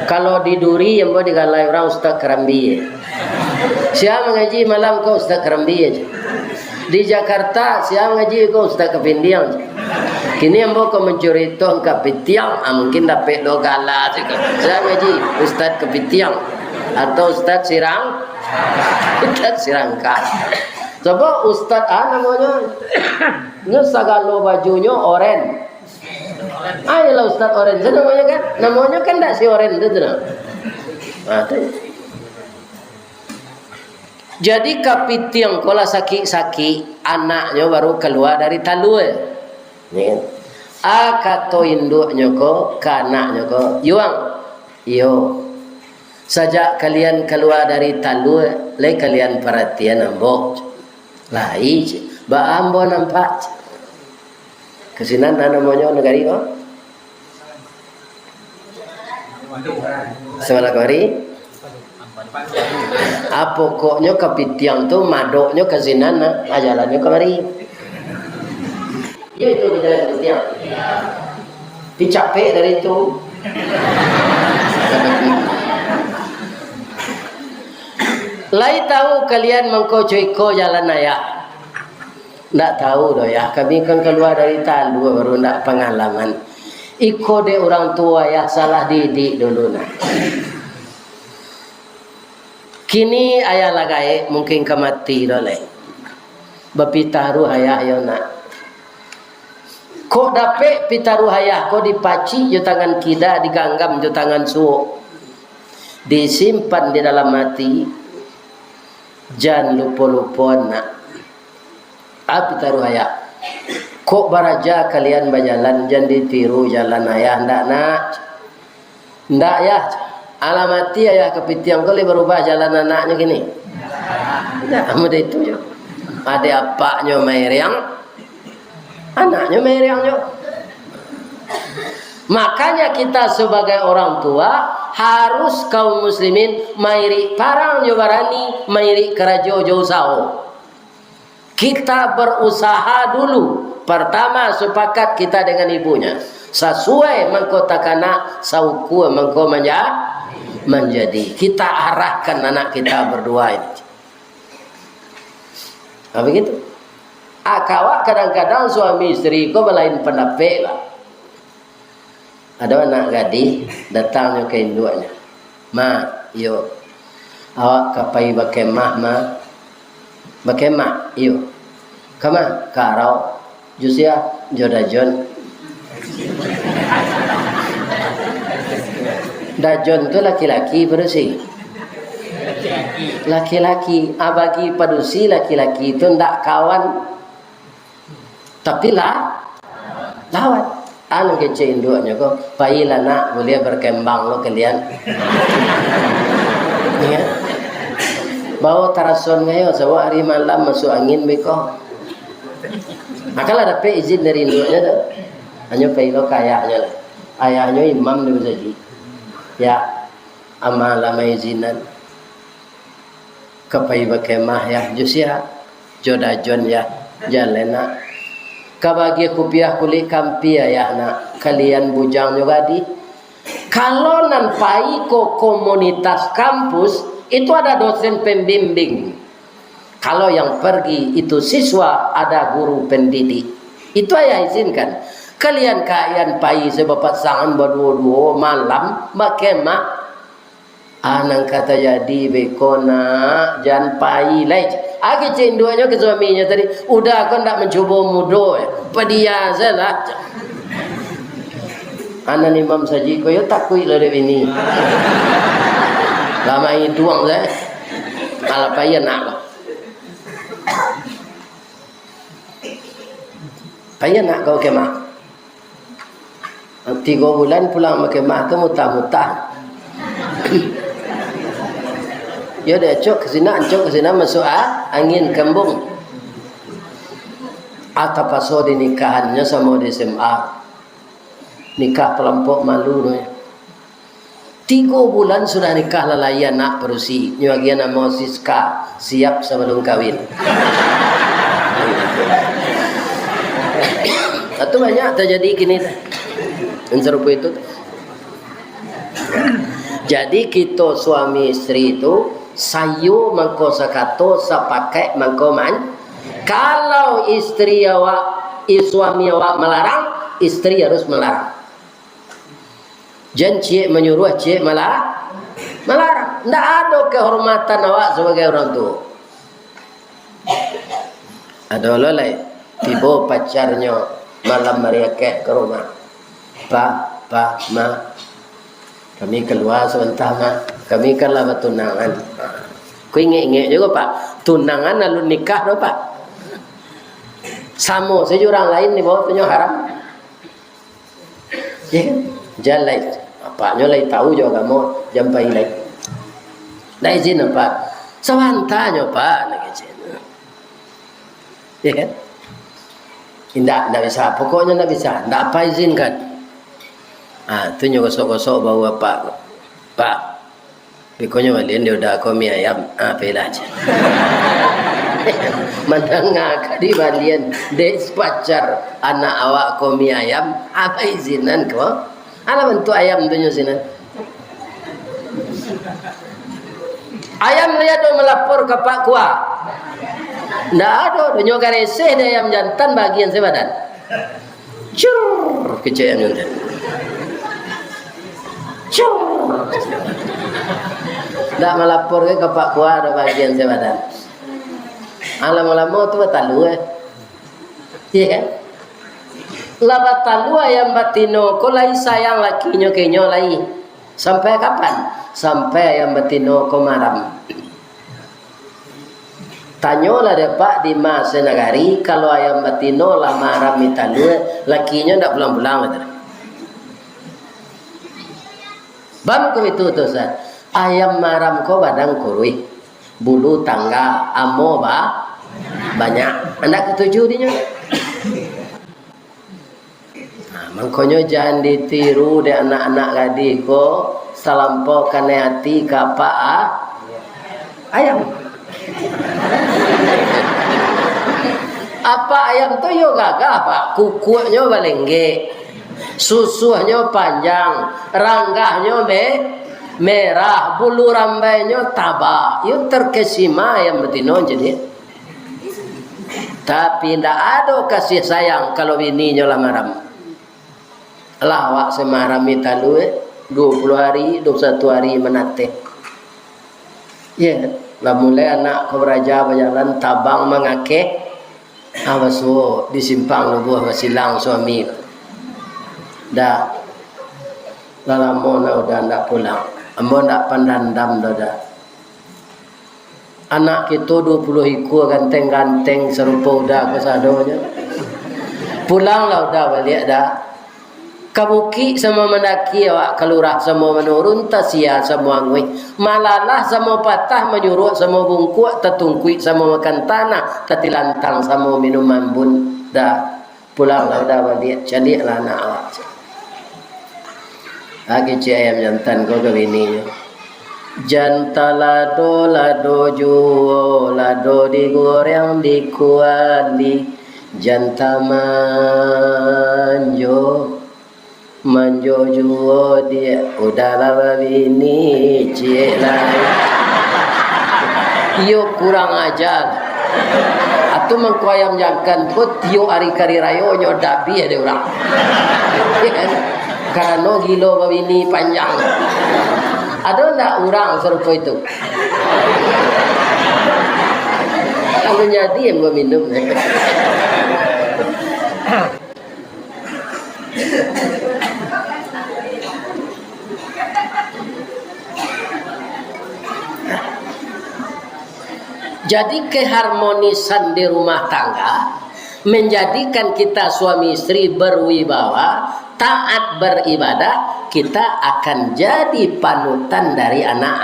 Kalau di Duri ambo digalai urang Ustaz Karambi. Sia mangaji malam ko Ustaz Karambi aja. Di Jakarta sia mangaji ko Ustaz Kapindiang. Kini ambo ko mancurito kapitiang, ah, mungkin dapek lo gala siko. Sia mangaji Ustaz Kapitiang atau Ustaz Sirang Ustaz Sirangka. Coba Ustaz, ah, namonyo. Nyo sagalo bajunyo oren. Ah, iyolah Ustaz Oren. Itu namonyo kan? Namonyo kan ndak si Oren tu, tu nah. Ah, tu. Jadi kapitiang ko lah sakik-sakik, anaknyo baru kalua dari talua. Ya kan? Ah, kato induaknyo ko, ka anaknyo ko, "Yuang, iyo, sajak kalian kalua dari talua, lai kalian paratian ambo?" "Lai, cik. Baa ambo nampak, cik?" Ka sinan nah namonyo nagari ko? Sabana kamari? Ah, pokoknyo kapitiang tu madoknyo ka sinan nah, ah, jalannyo kamari. Iyo itu bajalan kapitiang. Tapi capek dari itu. Lai tahu kalian mangko co iko jalan ayah? Ndak tahu doh, Yah. Kami kan kalua dari talua, baru ndak pangalaman. Iko dek urang tuo, Yah, salah didik dulu nah. Kini ayah lah gaek, mungkin ka mati doh lai. Bapitaruah ayah yo nak. Kok dapek pitaruah ayah ko dipacik jo tangan kida, diganggam jo tangan suok. Disimpan di dalam ati. Jan lupo-lupo nak. Api taruah ayah. Kok baraja kalian bajalan, jan ditiru jalan ayah, ndak nak? Ndak, Yah. Alah mati ayah kapitiang ko lai barubah jalan anaknyo kini? Ndak, amudah itu jo. Ade apaknyo mairiang, anaknyo mairiang nyo. Makanya kita sebagai orang tua harus kaum muslimin mairik parang jo barani, mairik karajo jo usaho. Kita berusaha dulu. Pertama, sepakat kita dengan ibunya. Sasuai mangko takana, saukua mangko manja-, manjadi. Kita arahkan anak kita berdua ini. Ha, begitu. Ah, kawak kadang-kadang suami isteri ko balain pandapek lah. Ado anak gadih datang nyo ka induaknyo. "Ma, iyo, awak ka pai bakemah, Ma." "Bakemah?" "Iyo." "Kama?" "Ka arau." "Jo sia?" "Jo Dajon." Dajon tu laki-laki padusi. Laki-laki, ah, bagi padusi laki-laki tu ndak kawan. Tapi lah, lawan. Anu kecek induaknyo ko, "Pailah nak, buliah berkembang lo kalian." Ya. Bawa tarason ngayo, sabab ari malam masuk angin beko. Makalah dapek izin dari induaknyo tu. Hanyo pai lo ka ayahnyo lah. Ayahnyo imam di masajik. "Ya, ama lah maizinan." "Ka pai bakemah, Yah." "Jo sia?" "Jo Dajon, Yah." "Jaleh nak." "Ka bagiah kupiah kulik kampia, Yah, nak. Kalian bujang jo gadih." Kalau nan pai ko komunitas kampus, itu ada dosen pembimbing. Kalau yang pergi itu siswa, ada guru pendidik. Itu ayah izinkan. Kalian ka ayah pai sabapasangan baduo-duo malam bakemah. Ah, nan ka tajadi beko nak, jan pai lai. Ah, kecek induaknyo ka suaminyo tadi, "Uda ko ndak mancubo mudo, eh. Padia sajolah." Anak imam sajik ko yo takuik lah dek bini. Lama iduang sajo. Alah pai anak ko. Pai anak ko kemah. Tigo bulan pulang bakemah tu mutah-mutah. Yo, diacok ka sinan, acok ka sinan, masuk a-, angin kambung. Ah, tapaso dinikahannyo samo di S M A. Nikah palampok malu tu. Tigo bulan sudah nikah, lah lai anak padusi. Nyo agiah namo Siska, siap sabalum kawin. Itu banyak tajadi kini tu. Nan sarupo itu. Jadi, kito suami isteri tu, sayo mangko sakato, sapakaik mangko man-, kalau isteri awak, i-, suami awak malarang, isteri harus malarang. Jan ciek manyuruah, ciek mala-, malarang. Ndak ado kehormatan awak sabagai urang tuo. Ado lo lai, tibo pacarnyo malam ari akek ka rumah. "Pa, Pa, Ma, kami kalua sabanta, Ma. Kami kan lah batunangan." Ko ingek-ingek juo, Pak. Tunangan alun nikah doh, Pak. Samo sajo urang lain di bawah tu nyo haram. Yo kan? Jan lai. Apaknyo lai tau jo agamo, jan pai lai. Ndak izin, Pak. Sabantanyo, Pak, nak izin. Yo kan? Indak, indak bisa. Pokoknyo indak bisa. Indak apa izinkan. Ah, tu nyo gosok-gosok bahu apak. Pak, Bekonyo balian di Uda ko mi ayam. Ah, pailah, cek. Mandanga ka di balian dek pacar anak awak ko mi ayam, apa izinan ko? Alah bantuak ayam tu nyo sinan. Ayam lihat tu malapor ka Pak Kua. Ndak ado, nyo gareseh dek ayam jantan bagian sabadan. Cur, kecek anu teh. Cur. Ndak malapor ka Pak Kua, ado bagian sabadan. Ah, lamo-lamo tu batalua, eh. Iyo kan? Lah batalua ayam batino ko lai sayang lakinyo ka inyo lai. Sampai kapan? Sampai ayam batino ko maram. Tanyolah dek Pak di ma sanagari, kalau ayam batino lah maram di talua, lakinyo ndak pulang-pulang, kata. Bam ko itu tu, Ustaz. Ayam maram ko badan kuruih, bulu tangga, amo ba-, Banyak. Ndak katuju dinyo. Nah, mangkonyo jan ditiru dek anak-anak gadih ko, salampau kanai ati ka apak a-, ayam. Apak ayam tu yo gagah, Pak. Kukuaknyo balenggek, susuahnyo panjang, ranggahnyo me-, merah, bulu rambainyo taba. Yo terkesima ayam batino jadi. Tapi ndak ado kasih sayang kalau bininyo lah maram. Lah awak samaram ni talu, eh, duo puluah ari, duo puluah satu ari manateh. Ye, lah mulai anak ko baraja bajalan, tabang mangakeh, ah, basuo di simpang Lubuah Basilang suami. Dah, lah lamo nah udah ndak pulang. Ambo ndak pandandam doh dah. Anak kito duo puluah ikua ganteng-ganteng sarupo Uda kasadonyo. Pulanglah Uda baliak, Da. Ka bukik samo mandaki awak, ka lurah samo manurun, tasia samo anguih, malalah samo patah, manyuruak samo bungkuak, tatungkuik samo makan tanah, tatilantang samo minum ambun, Da. Pulanglah Uda baliak, caliaklah anak awak. Ah, kecek ayam jantan ko ka bininyo. Jan talado, lado juo, lado digoreng di kuali. Jan tamanjo, manjo juo diak. Uda lah babini, ciek lai. Iyo kurang aja. Atu mangko ayam jantan ko tiok ari kari rayo nyo dabiah dek urang. Karano gilo babini panjang. Ado ndak urang sarupo itu? Kalau nyadi yang baminum. Jadi, keharmonisan di rumah tangga menjadikan kita suami istri berwibawa, taat beribadah, kita akan jadi panutan dari anak,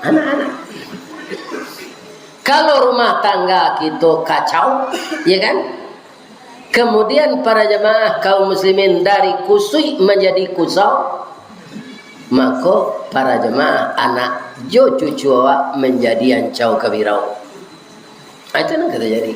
anak-anak. Kalau rumah tangga kita kacau, ya kan? Kemudian para jamaah kaum muslimin dari kusuik manjadi kusau, mako para jamaah anak jo cucu awak manjadi ancau kabirau. Ah, itu nan ka tajadi.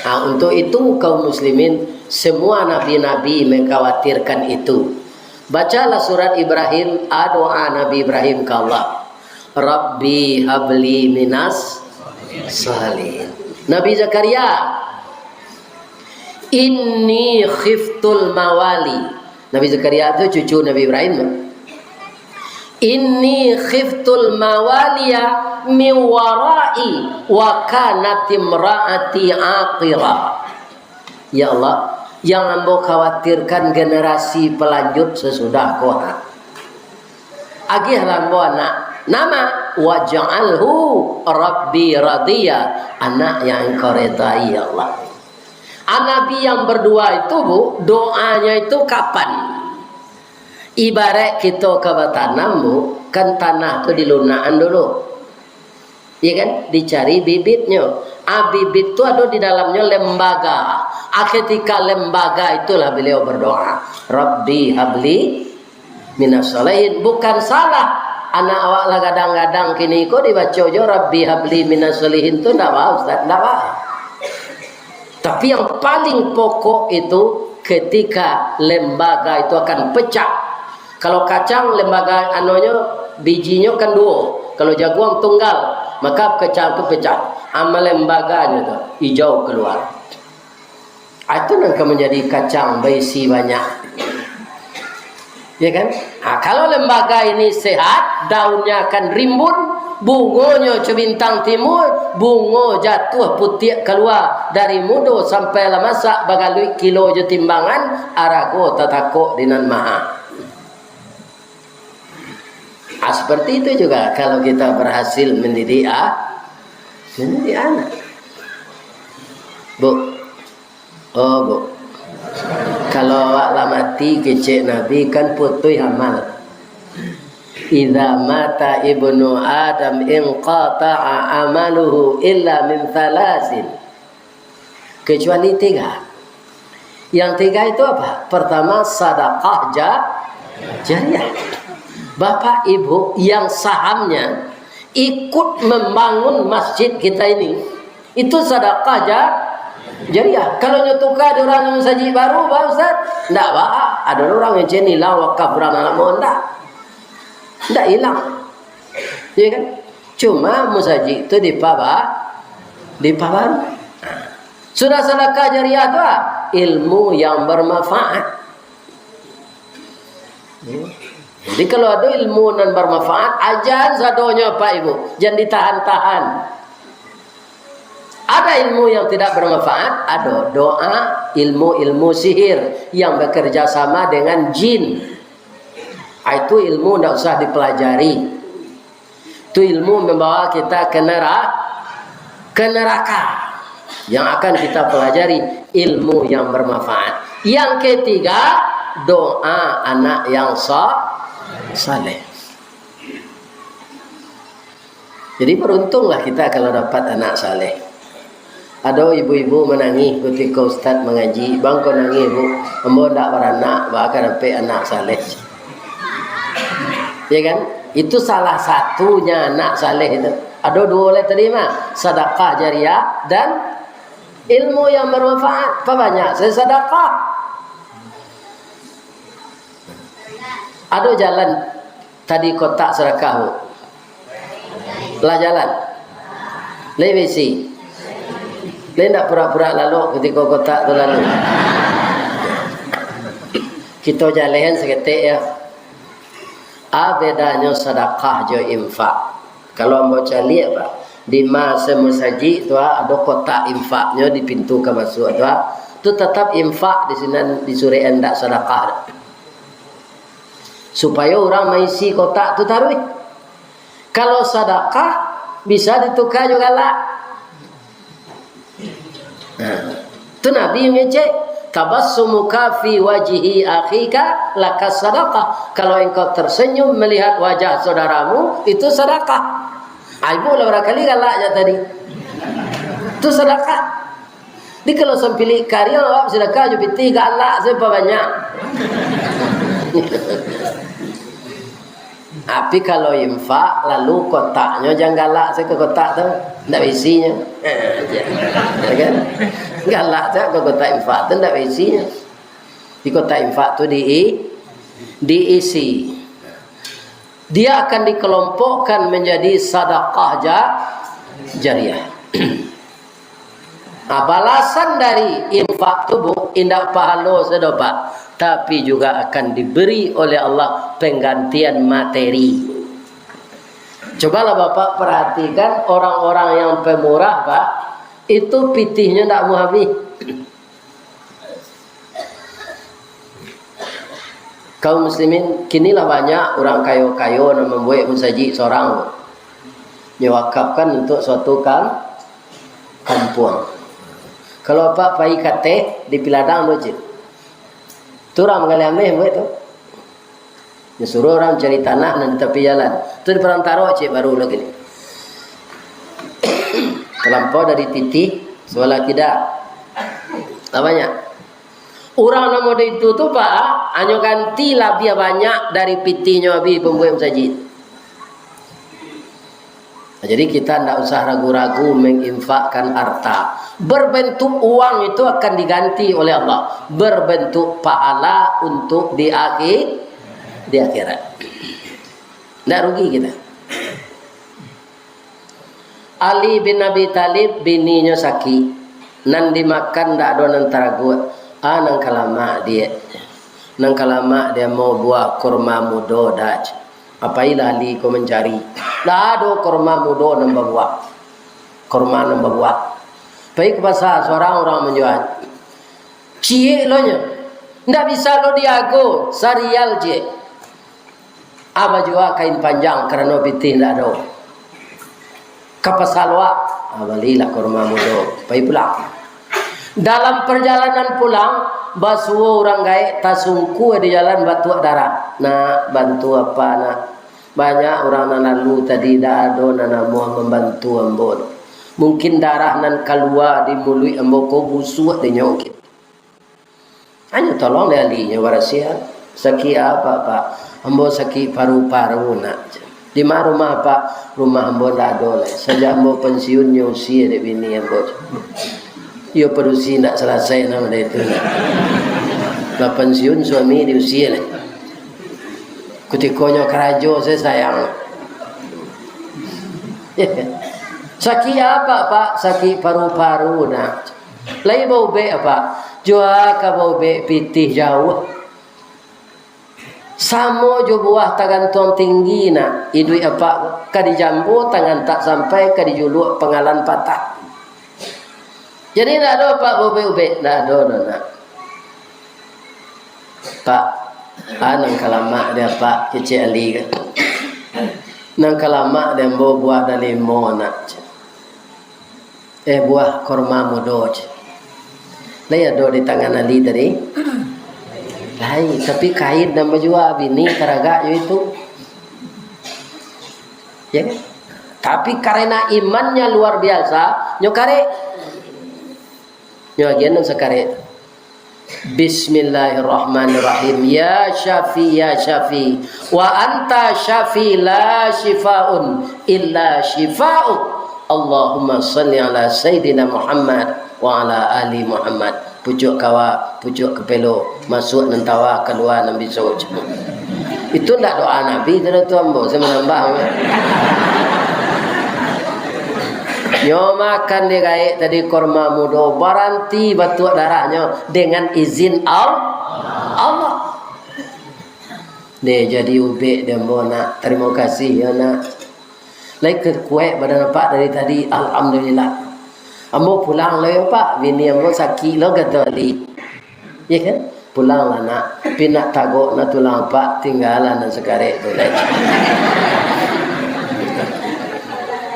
Ah, untuk itu kaum muslimin, semua nabi-nabi mengkhawatirkan itu. Bacalah surat Ibrahim, ah, doa Nabi Ibrahim ka Allah. Rabbi habli minas salihin. Nabi Zakaria, inni khiftul mawali. Nabi Zakaria tu cucu Nabi Ibrahim tu. Inni khiftul mawaliya min warai wa kanat imraati aqira. Ya Allah, yang ambo khawatirkan generasi pelanjut sesudah ko ha. Agiahlah ambo anak. Nama? Waj'alhu Rabbi radiya. Anak yang Engkau redai, ya Allah. Ah, Nabi yang berdua itu, Bu, doanya itu kapan? Ibarat kita ka batanam, Bu, kan tanah tu dilunakan dulu. Iya kan? Dicari bibitnyo. Ah, bibit tu ado di dalamnyo lembaga. Ah, ketika lembaga itulah beliau berdoa, "Rabbi habli minas shalihin." Bukan salah. Anak awak lah gadang-gadang kini ko dibaco jo, "Rabbi habli minas shalihin" tu ndak ba, Ustaz? Ndak ba. Tapi yang paling pokok itu ketika lembaga itu akan pecah. Kalau kacang, lembaga anonyo, bijinyo kan duo. Kalau jaguang tunggal, maka kacang tu pecah. Ama lembaganyo tu, ijau keluar. Ah, itu nan ka manjadi kacang baisi banyak. Ya kan? Ah, kalau lembaga ini sehat, daunnya akan rimbun, bungonyo co bintang timur, bungo jatuah putiak kalua, dari mudo sampai lah masak, bagaluik kilo jo timbangan, arago tatakok di nan maha. Ah, seperti itu juga kalau kita berhasil mendidik a-, mendidik anak. Bu, oh, Bu, kalau awak lah mati kecek Nabi, kan putuih amal. "Idza mata ibnu Adam inqata'a amaluhu illa min thalatsin." Kecuali tiga. Yang tiga itu apa? Pertama, sadakah ja-, jariah. Bapak Ibu yang sahamnya ikut membangun masjid kita ini, itu sadakah ja-, jariah. Kalau nyo tuka di urang masajik baru, ba Ustaz, ndak ba, ado urang yang cenilang wakaf urang lamo, ndak. Ndak ilang. Ya kan? Cuma masajik tu dipaba-, dipabaru. Sudah sadakah jariah tu, ah, ilmu yang bermanfaat. Ya. Jadi, kalau ada ilmu nan bermanfaat, ajan sadonyo, Pak Ibu. Jan ditahan-tahan. Ada ilmu yang tidak bermanfaat, ada doa, ilmu-ilmu sihir yang bekerja sama dengan jin. Ah, itu ilmu ndak usah dipelajari. Itu ilmu membawa kita ke nera-, ke neraka. Yang akan kita pelajari, ilmu yang bermanfaat. Yang ketiga, doa anak yang sa-, saleh. Jadi, beruntunglah kita kalau dapat anak saleh. Ado ibu-ibu manangih kutiko ustaz mangaji, "Bang, ko nangih, Bu? Ambo ndak baranak, baa ka dapek anak saleh?" Ya kan? Itu salah satunya anak saleh itu. Ado duo lai tadi mah, sadakah jariah dan ilmu yang bermanfaat. Pabanyak sajo sadakah. Ado jalan tadi kotak sadakah, Bu? Lah jalan? Lai baisi? Lai ndak purak-purak lalok kutiko kotak tu lalu? Kito jalehan saketek, yo. A bedanyo sadakah jo infak? Kalau ambo caliak, Pak, di ma-, se masajik tu, ah, ado kotak infaknyo di pintu ka masuak tu, ah. Tu tatap infak di sinan, di surek, ndak sadakah. Supayo urang maisi kotak tu taruih. Kalau sadakah, bisa dituka jo galak. Nah, tu Nabi mangecek, "Tabassumuka fi wajhi akhika laka sadakah." Kalau engkau tersenyum melihat wajah saudaramu, itu sadakah. Ai, bulah barangkali galak jak tadi. Tu sadakah. Di kalau sampilik kariang, awak sadakah jo pitih, galak sajo pabanyak. Tapi kalau infak, lalu kotaknyo jan galak sajo ka kotak tu, ndak baisinyo. Ya kan? Galak sajo ka kotak infak tu, ndak baisinyo. Di kotak infak tu di-, diisi. Dia akan dikelompokkan menjadi sadakah ja-, jariah. Nah, balasan dari infak tu, Bu, indak pahalo sajo, Pak, tapi juga akan diberi oleh Allah penggantian materi. Cobalah Bapak perhatikan orang-orang yang pemurah, Pak, itu pitihnyo ndak mau habih. Kaum muslimin, kini lah banyak urang kayo-kayo nan mambuek musajik sorang tu. Nyo wakafkan untuak suatu kam-, kampuang. Kalau Apak pai ka ateh, di Piladang tu, cik. Tu urang manggaleh ameh buek tu. Nyo suruah urang cari tanah nan di tapi jalan. Tu di parantaro, cik, baru lagi ni. Talampau dari titih, sabalah kida. Lah banyak. Urang nan model itu tu, Pak, hanyo ganti labiah banyak dari pitihnyo habih pambuek musajik. Jadi, kita ndak usah ragu-ragu menginfakkan harta. Berbentuk uang itu akan diganti oleh Allah. Berbentuk pahala untuk di akhi-, di akhirat. Ndak rugi kita. Ali bin Abi Thalib, bininyo sakik. Nan dimakan ndak ado nan taraguak. Ah, nan ka lamak, Diak. Nan ka lamak, Diak, mau buah kurma mudo, Daj. Pailah Ali ko mancari. Ndak ado kurma mudo nan babuah. Kurma nan babuah. Pai ka pasa, surang urang manjua. Ciek lo nyo. Ndak bisa lo diago, sarial ciek. Ah, bajua kain panjang karano pitih ndak ado. Ka pasa Luak, ah, balilah kurma mudo, pai pulang. Dalam parjalanan pulang, basuo urang gaek tasungkua di jalan batuak darah. "Nak, bantu Apak, Nak." Banyak urang nan lalu tadi, dak ado nan namuah mambantu ambo. Mungkin darah nan kalua di muluik ambo ko busuak dinyo mungkin. Hanyo tolong dek alinyo barasiahan. "Sakik apa, Pak?" "Ambo sakik paru-paru, nak." "Di ma rumah, Pak?" "Rumah ambo ndak ado lai. Sajak ambo pensiun nyo usia dek bini ambo." Iyo padusi ndak salasai namo dek itu. Lah pensiun suami diusia lai. Kutikonyo karajo, saya sayang. "Sakik apa, Pak?" "Sakik paru-paru, nak." "Lai baubek, Pak?" "Jua ka baubek pitih jauah. Samo jo buah tagantuang tinggi, nak, iduik Apak, ka dijambo tangan tak sampai, ka dijuluak pangalan patah." "Jadi ndak ado, Pak, baubek-ubek?" "Ndak ado doh, nak." "Pak, a nan ka lamak dek Apak," kecek Ali kan. "Nan ka lamak dek ambo buah dalimo, nak." "Eh, buah korma mudo," cek. "Lai ado di tangan Ali tadi?" "Lai, tapi kain nan bajua bini taragak jo itu." Ya kan? Tapi karena imannya luar biasa, nyo karek. Nyo agian nan sakarek. "Bismillahirrahmanirrahim. Ya Syafi, ya Syafi. Wa anta Syafi, la syifaun illa syifa'uk. Allahumma salli ala Sayyidina Muhammad wa ala ali Muhammad." Pucuak kawa, pucuak kapelo, masuak nan tawa, kalua nan biso. Itu ndak doa Nabi tu, tu ambo, saya manambah. Nyo makan dek gaek tadi korma mudo, baranti batuak darahnyo dengan izin Al-, Allah. Deh, jadi ubek dek ambo, nak. Tarimo kasih yo, nak. Lai kuaik badan Apak dari tadi, alhamdulillah. Ambo pulang lo yo, Pak. Bini ambo sakik lo, kato Ali. Ya kan? Pulanglah, nak. Tapi nak tagok, nak tulang Apak, tinggalah nan sakarek tu, lai.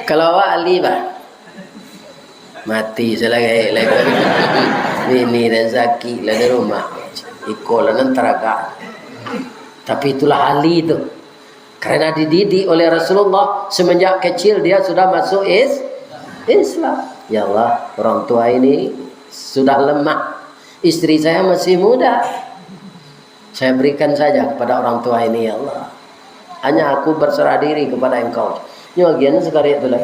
Kalau awak Ali, bah. Mati salah gaek lai. Bini dan sakik lah di rumah. Iko lah nan taragak. Tapi itulah Ali tu. Karena dididik oleh Rasulullah, semenjak kecil dia sudah masuk is-, Islam. Ya Allah, orang tua ini sudah lemah. Istri saya masih muda. Saya berikan saja kepada orang tua ini, ya Allah. Hanya aku berserah diri kepada Engkau. Nyo agian sakarek tu lah.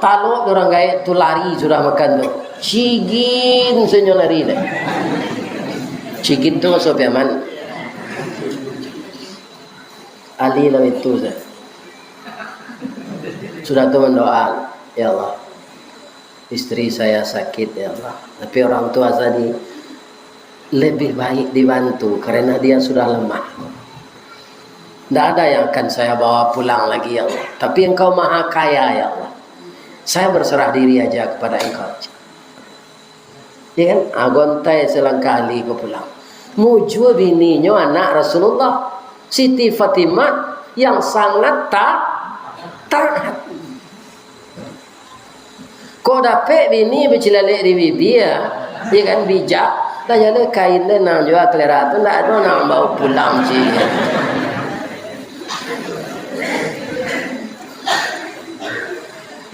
Talok urang gaek tu lari sudah makan tu. Cigin sajo lari deh. Cigin tu maksud Piaman. Ali lah itu saja. Sudah tu mandoa, "Ya Allah, istri saya sakit, ya Allah. Tapi orang tua tadi lebih baik dibantu karena dia sudah lemah. Ndak ada yang akan saya bawa pulang lagi, ya Allah. Tapi Engkau Maha Kaya, ya Allah. Saya berserah diri aja kepada Engkau." Ya kan? Ah, gontai selangkah Ali ko pulang. Mujua bininyo anak Rasulullah, Siti Fatimah yang sangat ta-, taat. Kok dapek bini bacilalek di bibia, ya kan, bijak, lah jaleh kain deh nang jua kalera tu, ndak ado nang bawa pulang, cik.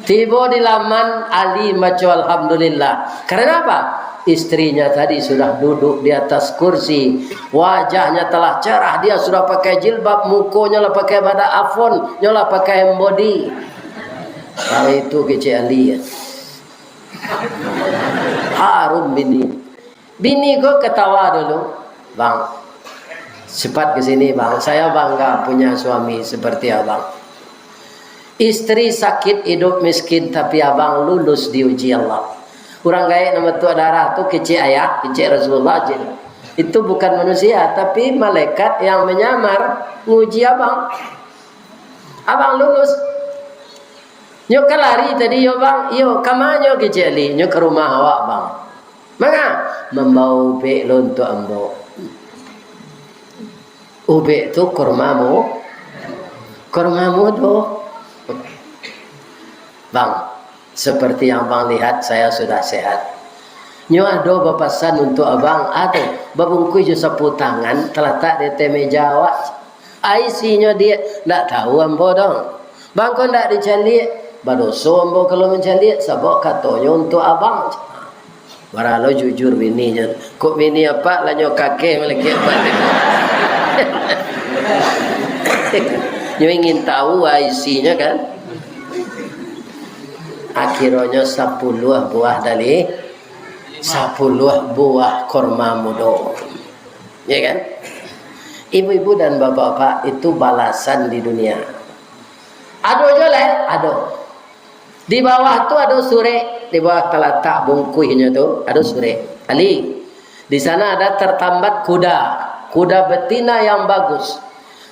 Tibo di laman, Ali maco alhamdulillah. Karena apa? Istrinya tadi sudah duduk di atas kursi. Wajahnya telah cerah. Dia sudah pakai jilbab. Mukonyo lah pakai badak afon. Nyo lah pakai hand body. Kalau itu kecek Ali, ya. Harum bini. Bini ko ketawa dulu, "Bang, cepat ke sini, Bang. Saya bangga punya suami seperti abang. Istri sakit, hidup miskin, tapi abang lulus diuji Allah." Urang gaek nan batuak darah tu kecek ayah, kecek Rasulullah, kecek. Itu bukan manusia, tapi malaikat yang menyamar nguji abang. Abang lulus. Nyo ka lari tadi yo, Bang? Iyo, ka ma nyo kecek Ali? Nyo ka rumah awak, Bang. Manga? Mambawa ubek lo untuak ambo. Ubek tu kurma mu-, kurma mudo. Bang, seperti yang abang lihat, saya sudah sehat. Nyo ado bapasan untuak abang, ado babungkuih jo sapu tangan, talatak di ateh meja awak. A isinyo, Diak, ndak tahu ambo doh. Bang, kok ndak dicaliak? Badoso ambo kalau mancaliak, sabab katonyo untuak abang. Baralo jujur bininyo. Kok bini apak lah nyo kakeh malakek apak. Nyo ingin tahu a isinyo, kan? Akhironyo sapuluah buah dali, sapuluah buah korma mudo. Ya kan? Ibu-ibu dan bapak-bapak, itu balasan di dunia. Ado juo lai? Ado. Di bawah tu ado surek, di bawah talatak bungkuihnyo tu ado surek. Ali, di sana ada tertambat kuda, kuda betina yang bagus.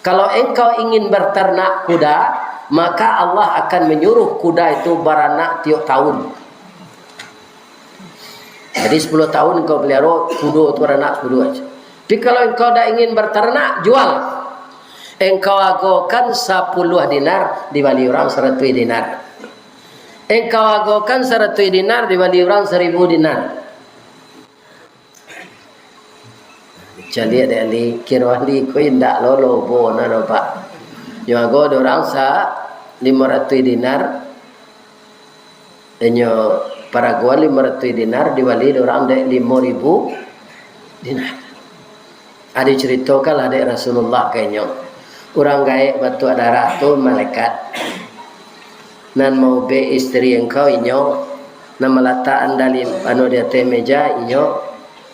Kalau engkau ingin berternak kuda, maka Allah akan menyuruh kuda itu baranak tiok tahun. Jadi, sepuluh tahun engkau pelihara kudo tu, baranak kudo aja. Tapi kalau engkau dak ingin berternak, jual. Engkau agokan sapuluah dinar, dibali urang saratuih dinar. Engkau agokan saratuih dinar, dibali urang saribu dinar. Caliak dek Ali, kiro Ali ko indak lo lobo na doh, Pak. Nyo ago dek urang sa limo ratuih dinar, inyo paragoan limo ratuih dinar, dibali dek urang dek limo ribu dinar. Ado caritokanlah dek Rasulullah ka inyo, urang gaek batuak darah tu malaikat. Nan maubek isteri engkau inyo, nan malatakan dalim anu di ateh meja inyo,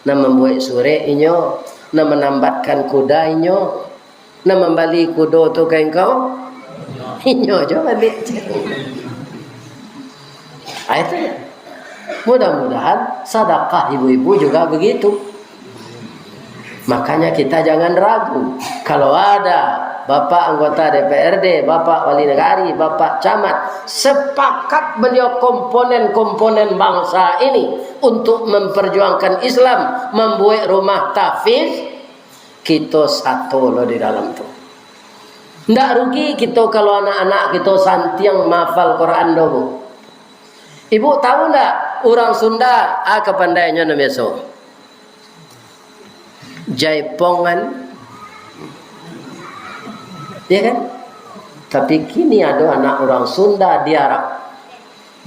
nan mambuek surek inyo, nan manambatkan kuda inyo, nan mambali kudo tu ka engkau, inyo jo baliak. Ah, itu ya. Mudah-mudahan sadakah ibu-ibu juga begitu. Makanya kita jangan ragu. Kalau ada Bapak anggota D P R D, Bapak Wali Nagari, Bapak Camat, sepakat beliau komponen-komponen bangsa ini untuk memperjuangkan Islam, membuat rumah tahfiz, kito sato lo di dalam tu. Ndak rugi kito kalau anak-anak kito santiang mahafal Quran doh, Bu. Ibu tahu ndak, urang Sunda, ah, kapandainyo nan biaso? Jaipongan. Ya kan? Tapi kini ado anak urang Sunda di Arab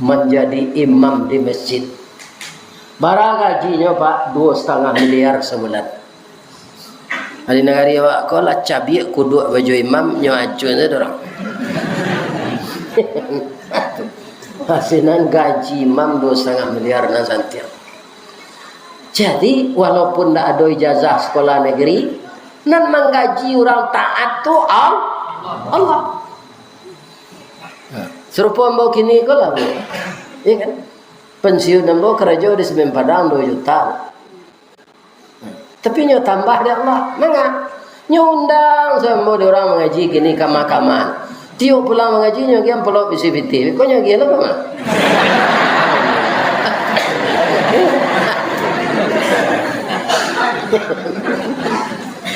manjadi imam di masjid. Bara gajinyo, Pak? Duo satangah miliar sabulan. Di nagari awak ko lah cabiak kuduak baju imam, nyo acuan tu urang. Asinan gaji imam duo satangah miliar nan santiang. Jadi, walaupun ndak ado ijazah sekolah negeri, nan manggaji urang taat tu Al-, Allah. Sarupo ambo kini ko lah, Bu. Iya kan? Pensiun ambo karajo di Semen Padang duo juta. Tapi nyo tambah dek Allah. Manga? Nyo undang samo dek urang mangaji kini kama-kama. Tiok pulang mangaji, nyo agiah ampulop isi pitih. Ko nyo agiah lah, Pak?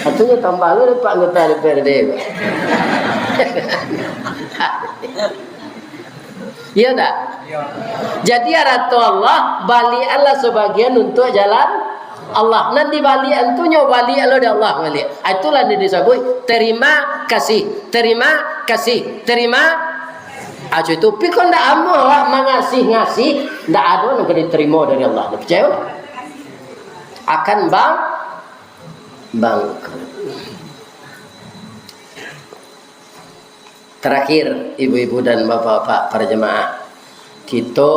Atau nyo tambah lu dek Pak Anggota D P R D, Pak. Iya ndak? Iya. Jadi, arato Allah, baliaklah sabagian untuak jalan Allah. Nan dibaliakan tu nyo baliak lo dek Allah baliak. Ah, itulah nan disabuik terima kasih, terima kasih, terima. Ah, itu. Tapi kok ndak amuah awak mangasih-ngasih, ndak ado nan ka diterimo dari Allah. Ndak picayo? Akan bang-, bangkrut. Terakhir, ibu-ibu dan bapak-bapak para jemaah, kito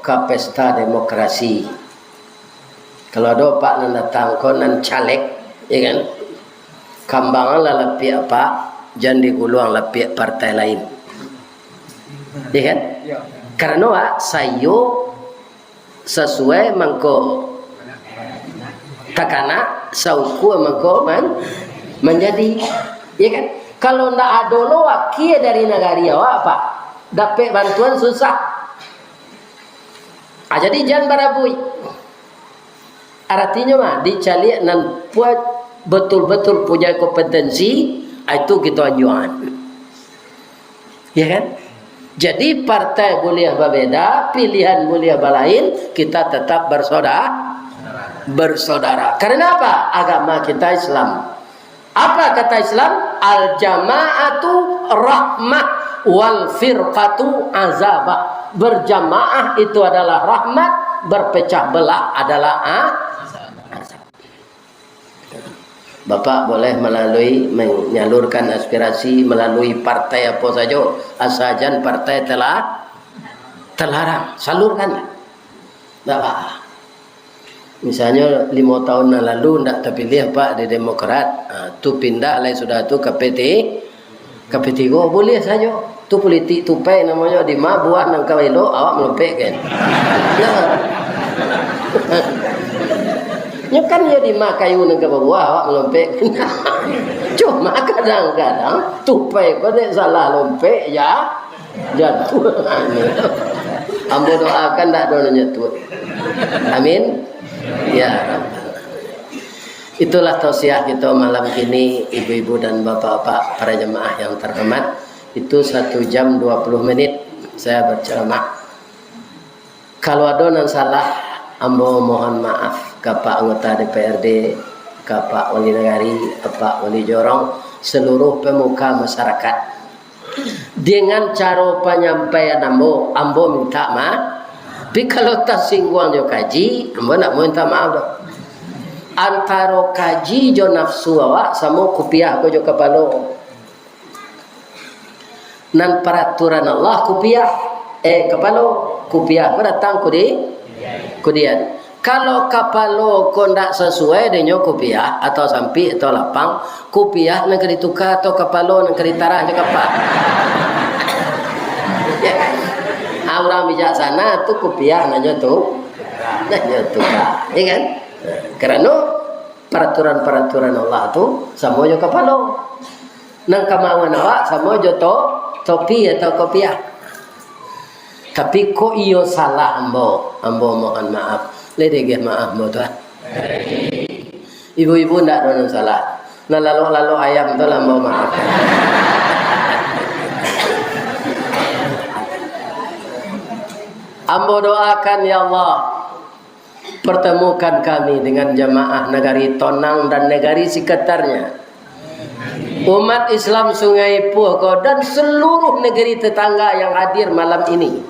ka pesta demokrasi. Kalau ado apak nan datang ko nan caleg, ya kan? Kambanganlah lapiak apak, jan diguluang lapiak partai lain. Ya kan? Ya. Karano, Pak, sayo sasuai mangko takana, saukua mangko man-, manjadi. Ya kan? Kalau ndak ado lo wakia dari nagari awak, Pak, dapek bantuan susah. Ah, jadi jan barabuik. Aratinyo mah, dicaliak nan pua-, betul-betul punya kompetensi, ah, itu kito anjuangan. Ya kan? Jadi, partai buliah babeda, pilihan buliah balain, kita tetap bersoda-, bersaudara. Karena apa? Agama kita Islam. Apa kata Islam? Al-jama'atu rahmah, wal firqatu azabah. Berjamaah itu adalah rahmat, berpecah belah adalah a-, azab. Bapak boleh melalui, menyalurkan aspirasi melalui partai apa saja, asal jan partai telah terlarang, salurkan. Ndak apa. Misalnyo, limo tahun nan lalu ndak tapiliah, Pak, di Demokrat, ha, tu pindah lai sudah tu ka P T, ka P tigo, boleh sajo. Tu politik tupai namonyo, di ma buah nan ka elok, awak malompek kan. Nah. Nyo kan yo di ma kayu nan ka babuah, awak malompek. Cuma kadang-kadang tupai ko dek salah lompek, ya. Jatuah. Ambo doakan ndak ado nan jatuah. Amin. Ya Rabbal. Itulah tausiah kita malam ini, ibu-ibu dan bapak-bapak, para jemaah yang terhormat. Itu satu jam dua puluh menit saya berceramah. Kalau ado nan salah, ambo mohon maaf ka Pak Anggota D P R D, ka Pak Wali Nagari, ka Pak Wali Jorong, seluruh pemuka masyarakat. Dengan caro panyampaian ambo, ambo minta maaf. Tapi kalau tasingguang jo kaji, ambo ndak mau minta maaf doh. Antaro kaji jo nafsu awak samo kupiah ko jo kapalo. Nan paraturan Allah kupiah, eh, kapalo, kupiah ko datang kudi-, kudian. Kalau kapalo ko ndak sasuai denyo kupiah, atau sampik, atau lapang, kupiah nan ka dituka, atau kapalo nan ka ditarah jo kapa. Ah, urang bijaksana tu kupiah nan nyo tu, nan nyo tuka, ya kan? Karano paraturan-paraturan Allah tu samo jo kapalo. Nan kamauan awak samo jo to-, topi atau kopiah. Tapi kok iyo salah ambo, ambo mohon maaf. Lai diagiah maaf ambo tu, ah. Ibu-ibu ndak ado nan salah. Nan lalok-lalok ayam tu lah ambo maafkan. Ambo doakan, ya Allah, pertemukan kami dengan jamaah Nagari Tonang dan Nagari sekitarnya. Umat Islam Sungai Puah ko dan seluruh negeri tetangga yang hadir malam ini.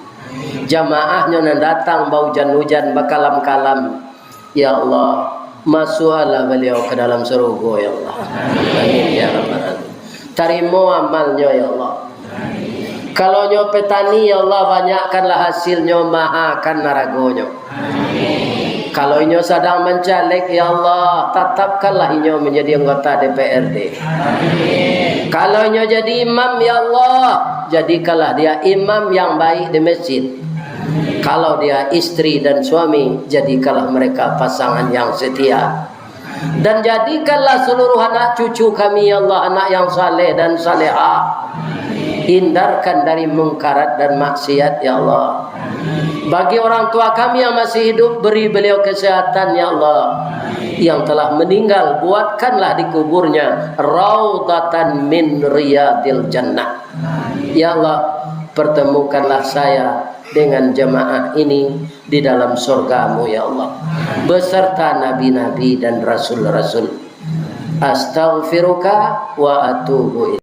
Jamaah nyo nan datang baujan-ujan, bakalam-kalam. Ya Allah, masuaklah baliau ka dalam sarugo, ya Allah. Amin, ya Rabbal Alamin. Tarimo amalnyo, ya Allah. Kalau nyo petani, ya Allah, banyakkanlah hasilnyo, mahakan aragonyo. Kalau inyo sadang mancaleg, ya Allah, tatapkanlah inyo manjadi anggota D P R D. Kalau inyo jadi imam, ya Allah, jadikanlah dia imam yang baik di masjid. Kalau dia istri dan suami, jadikanlah mereka pasangan yang setia. Dan jadikanlah seluruh anak cucu kami, ya Allah, anak yang saleh dan salehah. Hindarkan dari mungkarat dan maksiat, ya Allah. Bagi orang tua kami yang masih hidup, beri beliau kesehatan, ya Allah. Yang telah meninggal, buatkanlah di kuburnya raudhatan min riyadil jannah. Ya Allah, pertemukanlah saya dengan jamaah ini di dalam surga-Mu, ya Allah, beserta nabi-nabi dan rasul-rasul. Astaghfiruka wa atubu ilaik.